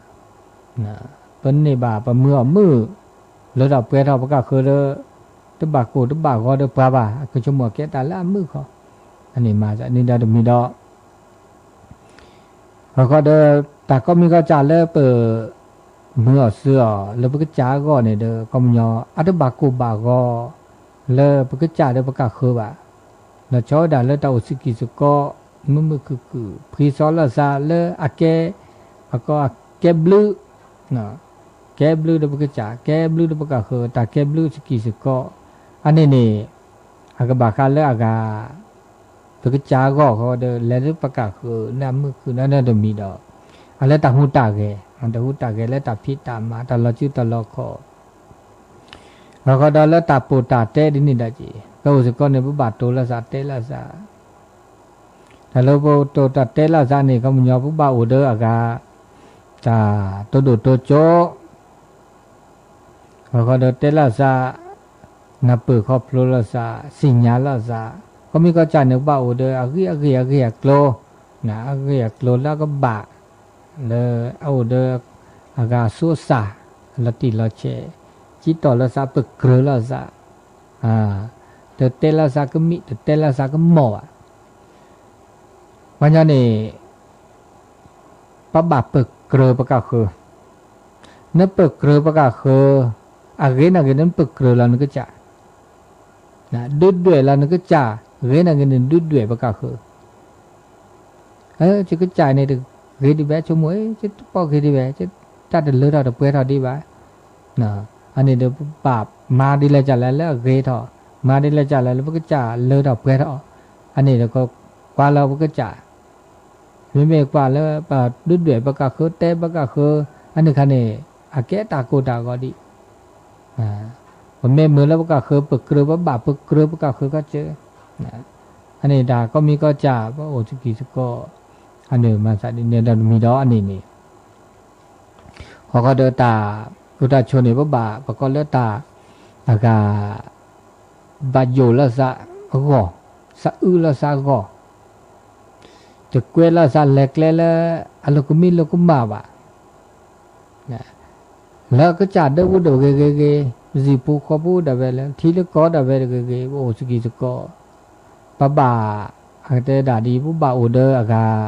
ပန့ၢ်ဘၣ်ပမုာ်အီၤမုာ်, လၢတၢ်ပှဲၤထီၣ်ပကၢ်ဃၢဒီး, တဘၣ်ကိၢ်တဘၣ်ဂီၤဒီးပှၤဘၣ်, အကဆိကမိၣ်ကဲတၢ်လၢအမုာ်ခီ, အန့ၣ်မၤသးန့ၣ်ဒီးတမံၤဒီး ဂီၤခီဒီး တၢ်ကိးမံၤကိးစၢ်လၢပ မုာ်အီၤစၢၤအီၤလၢပကစၢ်အဂီၢ်န့ၣ်ဒီး ခီပညီ အတဘၣ်ကိၢ်ဘၣ်ဂီၤ လၢပကစၢ်ဒီးပကၢ်ဃၢဘၣ်. လီၤဆီဝဲဒၣ်လၢတၢ်အိၣ်စ့ၢ်ကီးစ့ၢ်ကီး မုာ်မုာ်ခုၣ်ခုၣ် ဖှံသီလီၤသးလၢအကဲ, အကီအကဲဘျုး, ကဲဘျုးဒီးပကစၢ် ကဲဘျုးဒီးပကဃၢၤ တၢ်ကဲဘျုးစကံၢ်စကီး, အန့ၣ်န့ၣ် အကဘၣ်ဃးလၢအဂၤ ပကစၢ်အဂီၢ်ဃီဒီး လဲၤလၢပကဃၢၤလၢအမုာ်ခုၣ်နၢ်နၢ်တမံၤဒီး အလၢတၢ်ဟူးတၢ်ဂဲၤ, တၢ်ဟူးတၢ်ဂဲၤလၢတၢ်ဖံးတၢ်မၤ တၢ်လီၤစုတၢ်လီၤခီၣ်, အဃိဒီးလၢတၢ်ပိာ်တၢ်တဲဒ်န့ၣ်ဒီးက့ၤ ပအိၣ်စ့ၢ်ကီးန့ၣ် ပဘၣ်တိၤလီၤသးတဲလီၤသး, တၢ်လၢပတိၤတၢ်တဲလီၤသးန့ၣ် ခီပညီပဘၣ်အိၣ်ဒီးအဂၤ တၢ်တိၢ်ဒိၣ်တိၢ်ကၠိ အဃိဒီးတဲလီၤသး, နၢ်ပၢၢ်ခီဖျိလီၤသး, သ့ၣ်ညါလီၤသး, ခီမ့ၢ်ကီၢ်စဲၣ်န့ၣ် ဘၣ်အိၣ်ဒီးအဂ့ၢ်အဂ့ၢ်အဂ့ၢ်အကျိၤ, အဂ့ၢ်အကျိၤလၢအကဘၣ်, လၢအအိၣ်ဒီး အဂၤအသူအသၣ်, လီၤတံၢ်လီၤဆဲး, ကံတီၢ်လီၤသး ပကြၢးလီၤသး, တတဲလီၤသးကမံး တတဲလီၤသးကမီၢ်ဘၣ်. ပှၤညီန့ၣ် ပဘၣ်ပကြၢးပကဃၢၤ, နပကြၢးပကဃၢၤ, အဂ့ၤနာ်က့ၤ နပကြၢးလီၤနကစၢ်, ဒုးဒွဲၣ်လီၤနကစၢ်, ဂ့ၤနာ်က့ၤ နဒုးဒွဲၣ်ပကဃၢၤ, ယကစၢ်န့ၣ်တဂ့ၤဒံးဘၣ် ဆိကမိၣ်, ယတပီၢ်ဂ့ၤဒံးဘၣ်, တၢ်တလၢထီၣ်တပှဲၤထီၣ်ဒံးဘၣ်. အန့ၣ်ဒီးပဘၣ်မၤဒ်လဲၣ်ကလဲၣ်လၢအဂ့ၤထီၣ်, မၤဒ်လဲၣ်ကလဲၣ်လၢပကစၢ်လၢထီၣ်ပှဲၤထီၣ်, အန့ၣ်ဒီးကွၢ်လၢပကစၢ်, မ့မ့ၢ်ကွၢ်လၢပဒုးဒွဲၣ်ပကဃၢၤ တဲပကဃၢၤ, အန့ၣ်ခါန့ၣ် အကဲတၢ်ကိၢ်တၢ်ဂီၤဒံး ပမ့ၢ်မုာ်လၢပကဃၢၤပကြၢး ပဘၣ်ပကြၢးပကဃၢၤကီၢ်စဲၣ်, အန့ၣ်တၢ်ကိးမံၤကိးစၢ် ပအိၣ်စကံၢ်စကီး, အန့ၣ်မၤသးဒ်န့ၣ်ဒီးတမံၤဒီးအန့ၣ်န့ၣ်, အဃိဒီးတၢ်အိၣ်တၢ်ဆိးန့ၣ် ပဘၣ်ပကိးလၢတၢ်, အဂၤ, ဘၣ်ယိၣ်လၢသးအဂီၢ်, သးအုးလၢသးအဂီၢ်, တကွဲးလၢသးလဲၤကျဲလၢအလိာ်ကမံလိာ်ကမၣ်ဘၣ် လၢကစၢ်ဒၢဝူဒိၣ်ဂ့ၤဂ့ၤဂ့ၤ, ပစံၣ်ပူၤဃီပူၤဒၣ်ဝဲလၢ ထံလၢကီၢ်ဒၣ်ဝဲတဂ့ၤဂ့ၤဂ့ၤ, ပအိၣ်စကံၢ်စကီး, ပဘၣ်, အကတဲဒၣ်ဒ် ပဘၣ်အိၣ်ဒီးအဂၤ,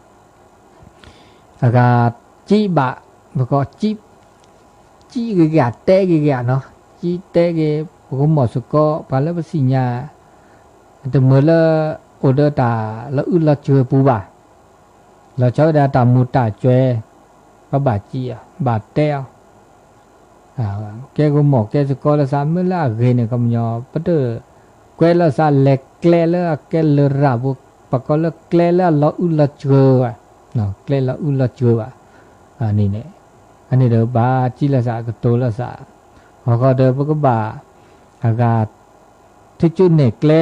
အဂၤစံးဘၣ်, ပကိးစံး, စံးဂ့ၤဂ့ၤဧါ တဲဂ့ၤဂ့ၤဧါနီၤ, စံးတဲဂ့ၤ, ပကမီၢ်စ့ၢ်ကီး ပှၤလၢပသ့ၣ်ညါ, တမုာ်လၢ အိၣ်ဒီးတၢ်လီၤအုၣ်လီၤစှၤပူၤဘၣ်, လီၤဆီဝဲဒၣ်တၢ်မူၤတၢ်စှၤ, ပဘၣ်စံးအီၤ ဘၣ်တဲအီၤ ကဲကမီၢ်ကဲစ့ၢ်ကီးလၢသး မ့ၢ်လၢအဂ့ၤန့ၣ် ခီပညီ ပတကွဲးလၢသးလဲၤကျဲလၢအကဲလရာ်ပူၤ, ပကိးလၢကျဲလၢအလီၤအုၣ်လီၤစှၤဘၣ်, ကျဲလီၤအုၣ်လီၤစှၤဘၣ်, န့ၣ်, အန့ၣ်ဒီးဘၣ်စံးလၢသး ကတိၤလၢသး, အဃိဒီးပကဘၣ်, အဂၤ, ထံၣ်ကၠူၣ်နဲၣ်ကျဲ,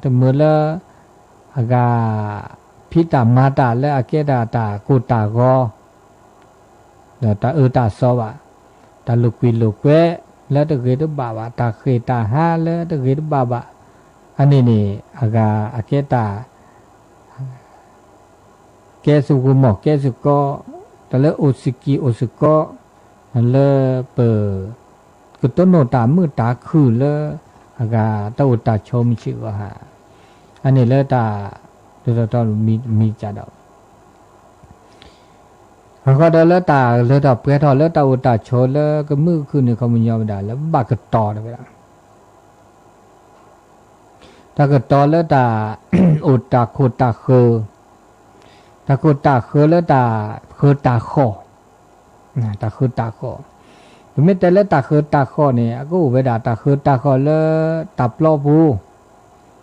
တမုာ်လၢ, အဂၤ, ဖံးတၢ်မၤတၢ်လၢအကဲဒၣ်တၢ်ကိၢ်တၢ်ဂီၤ ဒီးတၢ်အၢတၢ်သီဘၣ်, တၢ်လိာ်ကွံာ်လိာ်ကွဲလၢတဂ့ၤတဘၣ်ဘၣ်, တၢ်ဃ့ၢ်တၢ်ဟါလၢတဂ့ၤတဘၣ်ဘၣ်, အန့ၣ်န့ၣ် အဂၤအကဲတၢ်, ကဲစ့ၢ်ကီးမီၢ်ကဲစ့ၢ်ကီး, တၢ်လၢအိၣ်စကံၢ်အိၣ်စ့ၢ်ကီး, လၢပ ကတိၢ်နီၣ်တၢ်မုာ်တၢ်ခုၣ်လၢ, အဂၤတၢ်အိၣ်တၢ်ဆိးမုၢ်ဆ့ၣ်ဂီၤဟါ, အန့ၣ်လၢတၢ်, ဒ်သိးထီၣ်မံၤမံၤကဒီး, အဃိဒီးလၢတၢ်လၢထီၣ်ပှဲၤထီၣ်လၢတၢ်အိၣ်တၢ်ဆိးလၢကမုာ်ကခုၣ်န့ၣ် ခီပညီဝဲဒၣ်လၢဘၣ်ကတီၤတဝဲဒၣ် တၢ်ကတီၤလၢတၢ်, အိၣ်တၢ်ခိၣ်တၢ်ဃၢၤ, တၢ်ခိၣ်တၢ်ဃၢၤလၢတၢ်ဃၢၤတၢ်ဃီၣ်, တၢ်ဃၢၤတၢ်ဃီၣ်, ပမ့ၢ်တဲလၢတၢ်ဃၢၤတၢ်ဃီၣ်န့ၣ် အကအိၣ်ဝဲဒၣ်တၢ်ဃၢၤတၢ်ဃီၣ်လၢတၢ်ပျီပူၤ,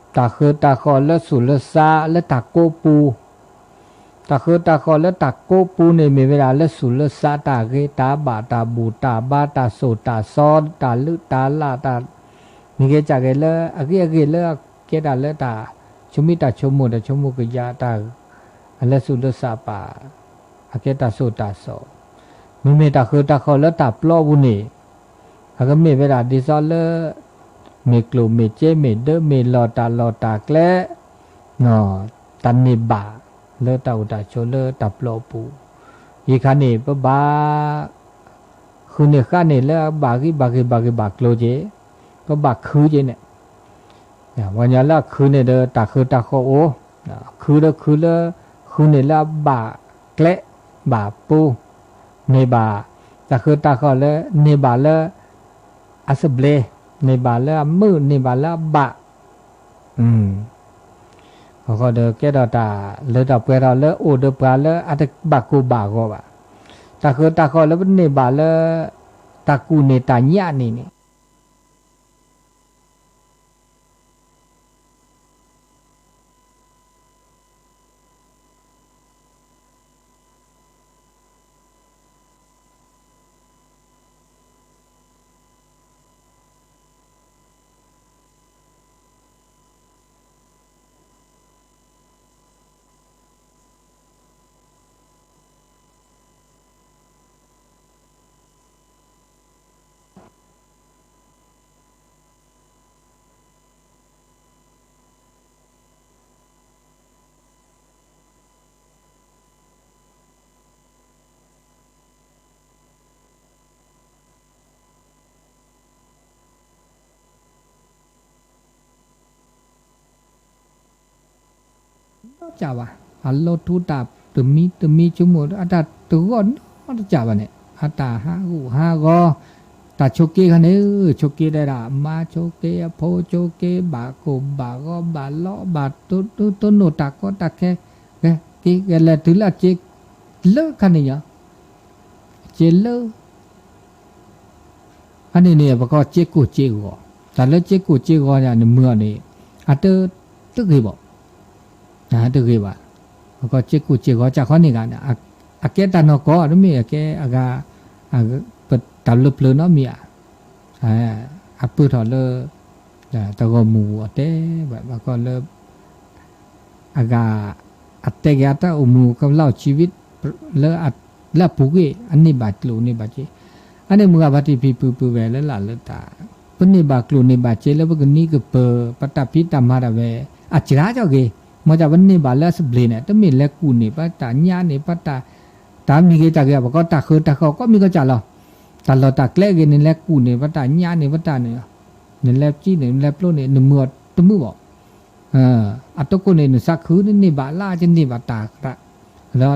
တၢ်ဃၢၤတၢ်ဃီၣ်လၢသူၣ်လၢသးလၢတၢ်ကိးပူၤ တၢ်ဃၢၤတၢ်ဃီၣ်လၢတၢ်ကိးပူၤန့ၣ် မ့ၢ်ဝဲဒၣ်လၢသူၣ်လၢသးတၢ်ဂ့ၤတၢ်ဘၣ်တၢ်ဘူၣ်တၢ်ဘါတၢ်သိၣ်တၢ်သီတၢ်လုၢ်တၢ်လၢ်တၢ်, မ့ၢ်ဂ့ၤစၢ်ဂ့ၤလၢအဂ့ၢ်အဂ့ၢ်လၢအကဲဒၣ်လၢတၢ်, ဆိမိၣ်တၢ်ဆိကမိၣ်တၢ်ဆိကမိၣ်ကယၢ်တၢ်, အလၢသူၣ်လၢသးပၢ်, အကဲတၢ်သိၣ်တၢ်သီ, မ့မ့ၢ်တၢ်ဃၢၤတၢ်ဃီၣ်လၢတၢ်ပျီပူၤန့ၣ် အကမ့ၢ်ဝဲဒၣ်ဒ်သိးလၢ, မ့ၢ်ကျိၣ်မ့ၢ်စ့မ့ၢ်ဒၢမ့ၢ်လီၢ်တၢ်လီၢ်တၢ်ကျဲ, တၢ်န့ၢ်ဘၣ်လၢတၢ်အိၣ်တၢ်ဆိးလၢတၢ်ပျီပူၤ, ယံာ်ခါန့ၣ် ပဘၣ်, ဃုန့ၢ်ဃၣ်န့ၢ်လၢအဘၣ်ဂံၢ်ဘၣ်ဂ့ၤဘၣ်ဂ့ၤဘၣ်ကျိၤက့ၤ, ပဘၣ်ခုက့ၤန့ၣ် ပှၤညီလၢအခုန့ၣ်ဒီးတၢ်ဃၢၤတၢ်ဃီၣ်အိၣ်, ခုဒီးခုလၢ, ဃုန့ၢ်လၢအဘၣ်ကျဲ, ဘၣ်ပူၤ, န့ၢ်ဘၣ်, တၢ်ဃၢၤတၢ်ဃီၣ်လၢန့ၢ်ဘၣ်လၢ, အသဘျ့, န့ၢ်ဘၣ်လၢအမုာ် န့ၢ်ဘၣ်လၢအဘၣ်, အဃိဒီးကဲထီၣ်တၢ်လၢတၢ်ပှဲၤထီၣ်လၢအိၣ်ဒီးပှၤလၢအတဘၣ်ကိၢ်ဘၣ်ဂီၤဘၣ်. တၢ်ဃၢၤတၢ်ဃီၤလၢပန့ၢ်ဘၣ်လၢ တၢ်ကူၣ်န့ၢ်တၢ်ညၣ်န့ၣ်န့ၣ် နီတစဲးဘၣ်, အလီၤထူတၢ်တမံၤတမံၤဆိကမိၣ် အတၢ်တဂီၢ်နီတစဲးဘၣ်န့ၣ် အတၢ်ဟးဂူာ်ဟးဂီၤ, တၢ်ဆိးက့ခါန့ၣ် ဆိးက့ဒဲဒၣ် အမါဆိးက့ အဖိဆိးက့ ဘၣ်ကိၢ်ဘၣ်ဂီၤ ဘၣ်လီဘၣ်တိ တိၢ်နီၣ်တၢ်ကီတၢ်ခဲ ကဲ က့ၤကလဲၤတုၤလၢအစ့ လၢခါန့ၣ်ညီ စ့လၢ အန့ၣ်န့ၣ် ပကီၢ်စ့ကိၢ်စ့ဂီၤ, တၢ်လၢစ့ကိၢ်စ့ဂီၤန့ၣ် နမုာ်အီၤန့ၣ် အတ တဂ့ၤဘၣ်, တဂ့ၤဘၣ်, ပကီၢ်စ့ကိၢ်စ့ဂီၤ စးခီန့ၣ်ဂၤန့ၣ် အကဲတၢ်နီၢ်ကီၢ် တမ့ၢ်အကဲအဂၤ ပတၢ်ဘျၢပျၢၤနီတမံၤဧါ, အပၢၢ်ထီၣ်လၢ တၢ်ဂီၤမူၤအီၤတဲဝဲ ဘၣ်ကီၢ်လၢ အဂၤ အတဲက့ၤအတၢ်အိၣ်မူကလီၢ်ဆံးဝံး လၢ လၢအပူၤကွံာ် အန့ၢ်ဘၣ်ကျိၣ်န့ၢ်ဘၣ်စ့, အန့ၣ်မုၢ်ဂၤဖါတံၢ်ဖံပုၢ်ပုၢ်ဝဲၢ်လၢလၢ်လၢတၢ် ပန့ၢ်ဘၣ်ကျိၣ်န့ၢ်ဘၣ်စ့လၢပကနံကပၢၤ ပတၢ်ဖံးတၢ်မၤဒၣ်ဝဲ အစှၤကီၢ်ဂ့ၤ, မ်ကပန့ၢ်ဘၣ်လၢအစဘျ့န့ၣ် တမ့ၢ်လဲၤကူၣ်န့ၢ်ဘၣ်တၢ်ညၣ်န့ၢ်ဘၣ်တၢ် တၢ်မံၤဂ့ၤတၢ်ဂ့ၤ ပကီၢ်တၢ်ဃၢတၢ်ဃီၤကိးမံၤကိးကၢ်လီၤ, တၢ်လီၢ်တၢ်ကျဲဂ့ၤန့ၣ် လဲၤကူၣ်န့ၢ်ဘၣ်တၢ်ညၣ်န့ၢ်ဘၣ်တၢ်န့ၣ် နလဲၤစံၣ်န့ၣ် နလဲၤပျိန့ၣ် နမုာ်အီၤတမုာ်ဘၣ်, အတကိၢ်န့ၣ် နသးခုန့ၢ်ဘၣ်လၢကန့ၢ်ဘၣ်တၢ် လၢ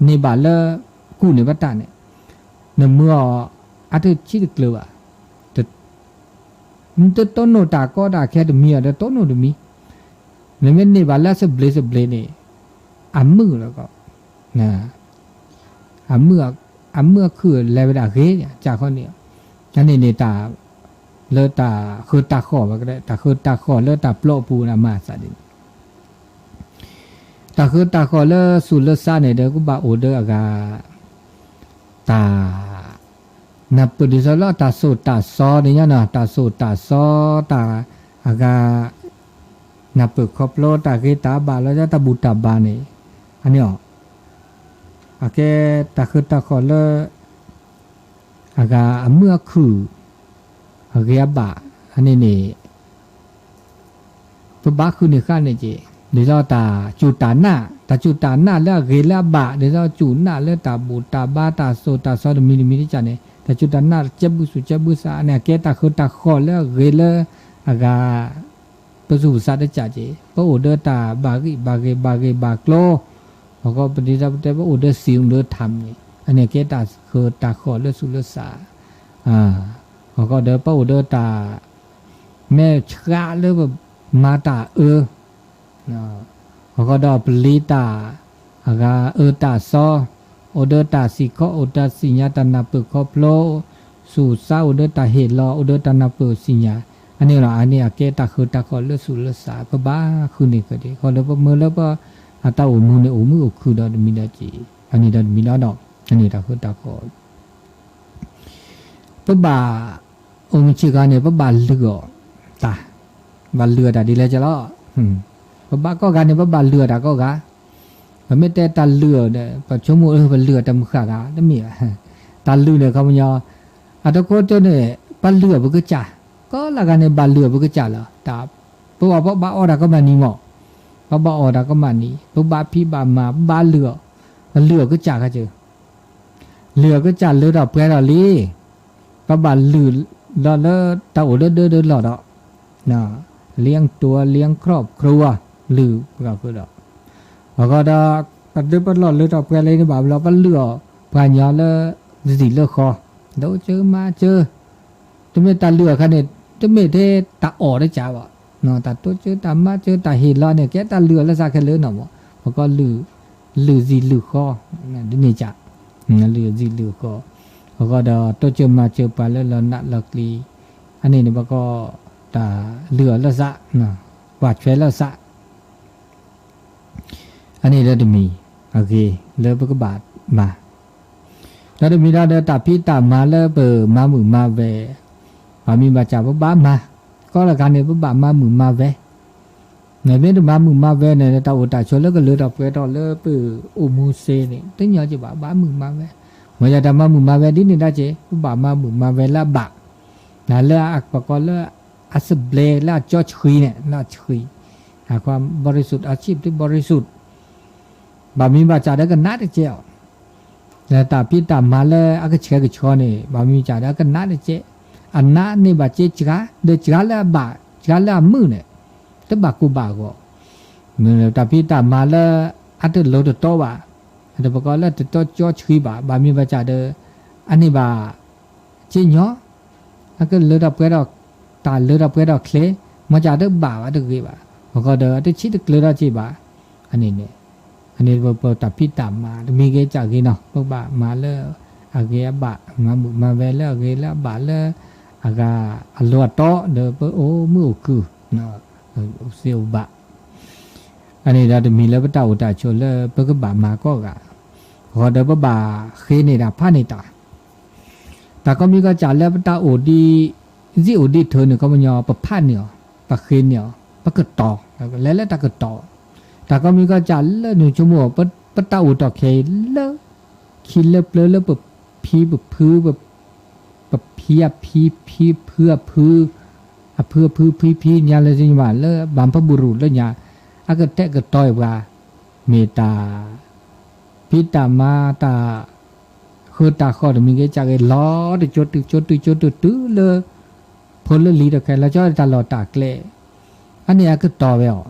န့ၢ်ဘၣ်လၢ ကူၣ်န့ၢ်ဘၣ်တၢ်န့ၣ် နမုာ်အီၤ အါတက့ၢ်တကျၢၤဘၣ်, နတတိၢ်နီၣ်တၢ်ကီတၢ်ခဲတမံၤအီၤဒီးတိၢ်နီၣ်တမံၤ, နမ့ၢ်န့ၢ်ဘၣ်လၢအစဘျ့စဘျ့န့ၣ် အမုာ်လီၤကီး အမုာ် အမုာ်အခုၣ်လဲၤဝဲဒၣ်ဂ့ၤ စးခီန့ၣ်, အန့ၣ်န့ၣ်တၢ် လၢတၢ်ဃၢတၢ်ဃီၤဘၣ်ကဒဲ တၢ်ဃၢတၢ်ဃီၤလၢတၢ်ပျီအပူၤန့ၣ် အမၤအသးဒ်န့ၣ် တၢ်ဃၢတၢ်ဃီၤလၢသူၣ်လၢသးန့ၣ်ဒီး ကဘၣ်အိၣ်ဒီးအဂၤ တၢ် နၢ်ပၢၢ်ဒ်သိးလၢတၢ်သိၣ်တၢ်သီန့ၣ်ညါနီၤ တၢ်သိၣ်တၢ်သီ တၢ်အဂၤ နၢ်ပၢၢ်ခီဖျိတၢ်ဂ့ၤတၢ်ဘၣ်လီၤ တၢ်ဘူၣ်တၢ်ဘါန့ၣ် အန့ၣ်အီၤ အကဲတၢ်ဃၢတၢ်ဃီၤလၢ အဂၤအမုာ်အခုၣ် အဂ့ၤအဘၣ် အန့ၣ်န့ၣ် ပဘၣ်ဃုန့ၢ်ဃာ်န့ၣ်က့ၤ ဒ်သိးတၢ်စူၢ်တၢ်နာ် တၢ်စူၢ်တၢ်နာ်လၢအဂ့ၤလၢအဘၣ် ဒ်သိးစူၢ်နာ်လၢတၢ်ဘူၣ်တၢ်ဘါတၢ်သိၣ်တၢ်သီတမံၤတမံၤတကးန့ၣ် တၢ်စူၢ်တၢ်နာ်ကဲဘုသူၣ်ကဲဘုသးန့ၣ် အကဲတၢ်ဃၢတၢ်ဃီၤလၢအဂ့ၤလၢ အဂၤ ပသူၣ်ပသးတကးက့ၤ ပအိၣ်ဒီးတၢ်ဘၣ်ဂံၢ်ဘၣ်ဂ့ၤဘၣ်ဂ့ၤဘၣ်ကျိၤ အဃိပဒ်သိးပတဲပအိၣ်ဒီးသံၣ်ဒီးထၣ်န့ၣ် အန့ၣ်ကဲတၢ်ဃၢတၢ်ဃီၤလၢသူၣ်လၢသး အဃိဒီးပအိၣ်ဒီးတၢ် မဲာ်ဆှးလၢပမၤတၢ်အၢ အဃိဒီးပလံၤတၢ် အဂၤအၢတၢ်သီ အိၣ်ဒီးတၢ်သံၣ်ခီ အိၣ်တၢ်သ့ၣ်ညါတၢ်နၢ်ပၢၢ်ခီဖျိ သူၣ်သးအိၣ်ဒီးတၢ်ဟ့ၣ်လီၤ အိၣ်ဒီးတၢ်နၢ်ပၢၢ်သ့ၣ်ညါ အန့ၣ်လီၤ အန့ၣ်အကဲတၢ်ဃၢတၢ်ဃီၤလၢသူၣ်လၢသး ပဘၣ်ဃုန့ၢ်က့ၤ ဃိလၢပမၢလၢပ အတၢ်အိၣ်မူန့ၣ် အိၣ်မုာ်အိၣ်ခုၣ်ဒီးတမံၤဒီးက့ၤ အန့ၣ်ဒီးတမံၤလီၤ အန့ၣ်တၢ်ဃၢတၢ်ဃီၤ ပဘၣ် အိၣ်မုာ်ဆ့ၣ်ဂၤန့ၣ် ပဘၣ်လုၢ်အီၣ်တၢ် ဘၣ်လုၢ်အီၣ်တၢ်ဒ်လဲၣ်ကလီၤ ပဘၣ်ကိးဂၤန့ၣ် ပဘၣ်လုၢ်အီၣ်တၢ်ကိးဂၤ ပမ့ၢ်တဲတၢ်လုၢ်အီၣ်ဒီး ပဆိကမိၣ်လၢပလုၢ်အီၣ်တၢ်မုၢ်ဃၢ်ဂၤ တမ့ၢ်ဘၣ် တၢ်လုၢ်န့ၣ် ခီပညီ အတခီတၢၢ်န့ၣ် ပလုၢ်အီၣ်ပကစၢ် ကိးလၢဂၤန့ၣ် ဘၣ်လုၢ်အီၣ်ပကစၢ်လီၤ တၢ် ပဘၣ်ပဘၣ်အီၣ်တၢ်ကီမးနံၤမး ပဘၣ်အီၣ်တၢ်ကီမးနံၤ ပဘၣ်ဖံးဘၣ်မၤ ပဘၣ်လုၢ်အီၣ် ပလုၢ်အီၣ်ကစၢ်ခါစၢၤ လုၢ်အီၣ်ကစၢ်လၢထီၣ်ပှဲၤထီၣ်လံ ပဘၣ်လုၢ်လီၤလၢတၢ်အိၣ်လၢဒၢဒၢလီၢ်ဒီး လံၣ်တူၢ်လံၣ်ခီၣ်ခရူ လုၢ်ပဂၤဃုာ်ဒီး အဃိဒီး ပဒၢပလီၢ်လၢထီၣ်ပှဲၤလံန့ၣ်ဘၣ်ဘျီ ပလုၢ်အီၣ်ပှၤညီလၢ တသံၣ်လၢဃီ ဒိကၢမါကၢ တမ့ၢ်တၢ်လုၢ်အီၣ်ခါန့ၣ် တမ့ၢ်ထဲတၢ်အီၣ်တကးဘၣ် တၢ်တိစၢၤတၢ်မၤစၢၤတၢ်ဟ့ၣ်လီၤန့ၣ် ကဲတၢ်လုၢ်အီၣ်လၢသးခဲလၢာ်နီၤမး, ပကိးလုၢ်, လုၢ်စံာ်လုၢ်ဃီ, ဒ်န့ၣ်က, လုၢ်စံာ်လုၢ်ဃီ, အဃိဒီးတိစၢၤမၤစၢၤပှၤလၢလီၤနးလီၤကျံၤ, အန့ၣ်န့ၣ် ပကိးတၢ်လုၢ်အီၣ်လၢသး, ကွၢ်ထွဲလၢသး အန့ၣ်ဒီးတမံၤအဂ့ၤလၢပကဘၣ်မၤ, ဒီးတမံၤဒီးတၢ်ဖံးတၢ်မၤလၢပမၤမုာ်မၤဝဲ, ဘၣ်မ့ၢ်ဘၣ်စၢ်ပဘၣ်မၤ, ကီလၢကါန့ၣ် ပဘၣ်မၤမုာ်မၤဝဲ, နမ့ၢ်တမၤမုာ်မၤဝဲန့ၣ် တၢ်အိၣ်တၢ်ဆိးလၢကလၢထီၣ်ပှဲၤထီၣ်လၢပအိၣ်မူစ့န့ၣ် တညီက့ဘၣ် ဘၣ်မုာ်မၤဝဲ, မ့ၢ်ယတၢ်မၤမုာ်မၤဝဲဒ်န့ၣ်ဒၣ်က့ ပဘၣ်မၤမုာ်မၤဝဲလၢအဘၣ်, နလၢအပကိးလၢ အစဘျဲလၢအကၠီဆှံန့ၣ် လၢအဆှံ, အခွါ ဘရိစုတ် အဆံးပတု ဘရိစုတ်, ဘၣ်မ့ၢ်ဘၣ်စၢ်ဒီးကနးတကဲအီၤ, ဒီးတၢ်ဖံးတၢ်မၤလၢအကဆှဲကဆှီန့ၣ် ဘၣ်မ့ၢ်ဘၣ်စၢ်ဒီးကနးတကဲ, အနးန့ၢ်ဘၣ်က့စှၤ ဒီးစှၤလၢအဘၣ် စှၤလၢအမုာ်န့ၣ် တဘၣ်ကိၢ်ဘၣ်ဂီၤ, တၢ်ဖံးတၢ်မၤလၢအတလိၤတတီဘၣ်, တပကိးလၢတတီကၠီဆှံဘၣ်, ဘၣ်မ့ၢ်ဘၣ်စၢ်ဒီး အန့ၢ်ဘၣ် က့ညီ, အကလၢထီၣ်ပှဲၤထီၣ်, တၢ်လၢထီၣ်ပှဲၤထီၣ်ချ့, မ့ၢ်စၢ်တဘၣ်ဘၣ်တဂ့ၤဘၣ်, အဃိဒီးတဆံးတကျၢၤထီၣ်က့ဘၣ်, အန့ၣ်န့ၣ်, အန့ၣ်ပတၢ်ဖံးတၢ်မၤ တမံၤဂ့ၤစၢ်ဂ့ၤနီၤ ပဘၣ်မၤလၢအဂ့ၤအဘၣ်, မၤမုာ်မၤဝဲလၢအဂ့ၤလၢအဘၣ်လၢ အဂၤအလီၢ်အတီဒီးပအိၣ်မုာ်အိၣ်ခုၣ်, အိၣ်သ့အိၣ်ဘၣ် အန့ၣ်ဒီးတမံၤလၢပတၢ်အိၣ်တၢ်ဆိးလၢပကဘၣ်မၤကိးဂၤ, အဃိဒီးပဘၣ်ဃ့န့ၢ်တၢ်ဖးန့ၢ်တၢ်, တၢ်ကိးမံၤကီးစၢ်လၢပတၢ်အိၣ်ဒ်, စ့အိၣ်ဒ်ထၢန့ၣ် ခီပညီ ပဖးန့ၢ်အီၤ, ပဃ့န့ၢ်အီၤ, ပကတီၤ, လဲၤလၢတၢ်ကတီၤ, တၢ်ကိးမံၤကီးစၢ်လၢနဆိကမိၣ် ပတၢ်အိၣ်တီၢ်ခဲအံၤလၢ ခံလၢပျၢၤလၢပဖံပဖု ပဖံအဖံ ဖံဖုအဖု, အဖုအဖု ဖံဖံညါလၢညါဘၣ်လၢ ဘၣ်ဖးဘူရူၢ်လၢညါ, အကတဲာ်ကတီၤအံၤပှၤ, မ့ၢ်တၢ်ဖံးတၢ်မၤတၢ်ဃုတၢ်ဃီတမံၤဂ့ၤစၢ်ဂ့ၤ လီၤတကၠိတုၤကၠိတုၤကၠိတုၤတုၤလၢ ဖိလၢလံၤတခါ လီၤဆီတၢ်လီၢ်တၢ်ကျဲ, အန့ၣ်အကတီၤဝဲအီၤ,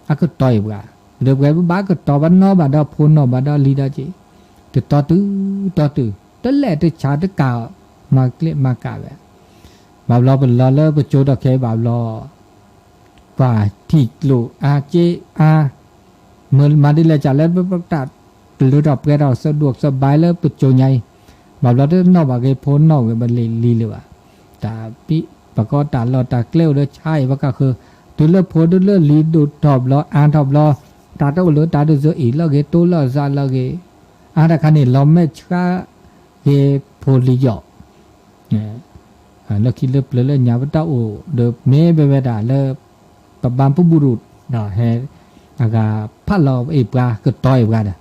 အကတီၤအံၤပှၤ, ဒီးပှၤဘၣ်ကတီၤဘၣ်နီၢ်ဘၣ်ဒီးဖိနီၢ်ဘၣ်ဒီးလံၤဒီးက့ၤ, တတီၤတုၤတီၤတုၤ, တလဲၤတဆါတကး မၤကျဲမၤကးဝဲ, ဘၣ်ဘျီပလီၤလၢပကၠိထီၣ်ခဲအံၤဘၣ်ဘျီ ပှၤထံၣ်ကျိၣ်အါက့အါ, မ့ၢ်မၤဒ်လဲၣ်စၢ်လၢပတၢ်ကလုၢ်ထီၣ်ပှဲၤထီၣ် စဒိၣ်စဘါလၢပကၠိညါအံၤ, ဘၣ်ဘျီတနီၣ်ဘၣ်ဂ့ၤဖိနီၣ်ဂ့ၤဘၣ်လံၤလံၤလၢၤဘၣ်, တၢ်ပကီတၢ်လီၢ်တၢ်ကျဲအိၣ်လၢဆါအံၤ ပကဃု, တုၤလၢဖိတုၤလၢလံၤဒိၣ်ထီၣ်ဘျီအါထီၣ်ဘျီ, တၢ်တအိၣ်လၢတၢ်ဒုးစၢအံၤလၢအဂ့ၤ တိလၢအစးလၢအဂ့ၤ, အါတခါန့ၣ် လီၤမဲာ်ဆှးဂ့ၤဖိလံၤယီၣ် လၢခံလၢပျၢၤလၢညါပတၢ်အိၣ်ဒီးမ့ၢ်ဝဲဝဲဒၣ်လၢ ပဘၣ်ပဘူၣ်ရူၣ်, ဟဲ, အဂၤဖးလီၤအံၤပှၤကတီၤ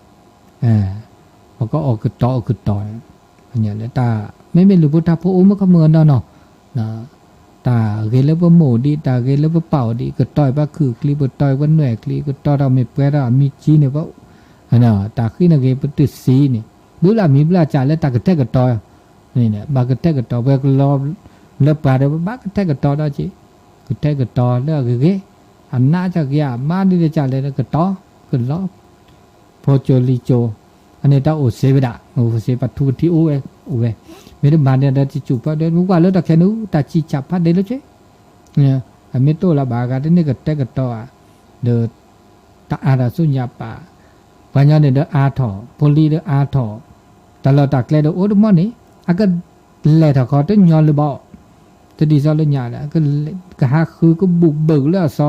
အံၤပှၤဒီး, ပကအီၣ်ကတီၤအီၣ်ကတီၤ, လၢတၢ်, မ့မ့ၢ်လူၤဖိထါဖိအိၣ်မုာ်ကမုာ်နီၢ်နီၢ် တၢ်ဂ့ၤလၢပမိၢ်အိၣ်ဒံး တၢ်ဂ့ၤလၢပပၢ်အိၣ်ဒံး ကတီၤအံၤပှၤခုၣ်ချံ ကတီၤအံၤပှၤနွဲၣ်ချံ ကတီၤထီၣ်မ့ၢ်ပှဲၤထီၣ်အမံၤကၠံန့ၣ် တၢ်ဃံန့ၣ်ဂ့ၤ ပတစံးန့ၣ် ဘုလၢအမံၤဘျၢစၢ်လၢတၢ်ကထဲကတီၤ, ဘၣ်ကထဲကတီၤ ပှၤကလီၤလၢပှၤဒီး ပဘၣ်ကထဲကတီၤဒီးက့ၤ, ကထဲကတီၤလၢအဂ့ၤဂ့ၤ, အနးစၢ်ဂ့ၤ အမါဒ်လဲၣ်စၢ်လဲၣ် ကတီၤ, ကလီၤ ဖိကၠိလံၤကၠိ, အန့ၣ်တၢ်အိၣ်စ့ဝဲဒၣ်, အိၣ်စ့ပှၤထူကထံအိၣ်ဝဲ, အိၣ်ဝဲ, မ့ၢ်တမၤန့ၣ်ဒီး တစူၢ်ဖီဒီး မ့ၢ်ကွၢ်လၢတၢ်ခဲန့ၣ် တၢ်ဆံးဆံးဖးဒိၣ်လၢက့, အမ့ၢ်တအိၣ်လၢၤဘၣ် အဂၤတန့ၢ်ကတဲာ်ကတီၤဧါ, ဒီး တၢ်အါတၢ်ဆူညါပာ်, ပှၤညီန့ၣ်ဒီးအါထီၣ် ဖိလံၤဒီးအါထီၣ်, တၢ်လီၢ်တၢ်ကျဲဒီးအိၣ်တမီၢ်န့ၣ် အကလဲၤထီၣ်ခီတညီလၢၤဘၣ်, တဒ်သိးလၢညါဒီး ကဟးဃုကဘူၣ်ဘုးလၢအသီ,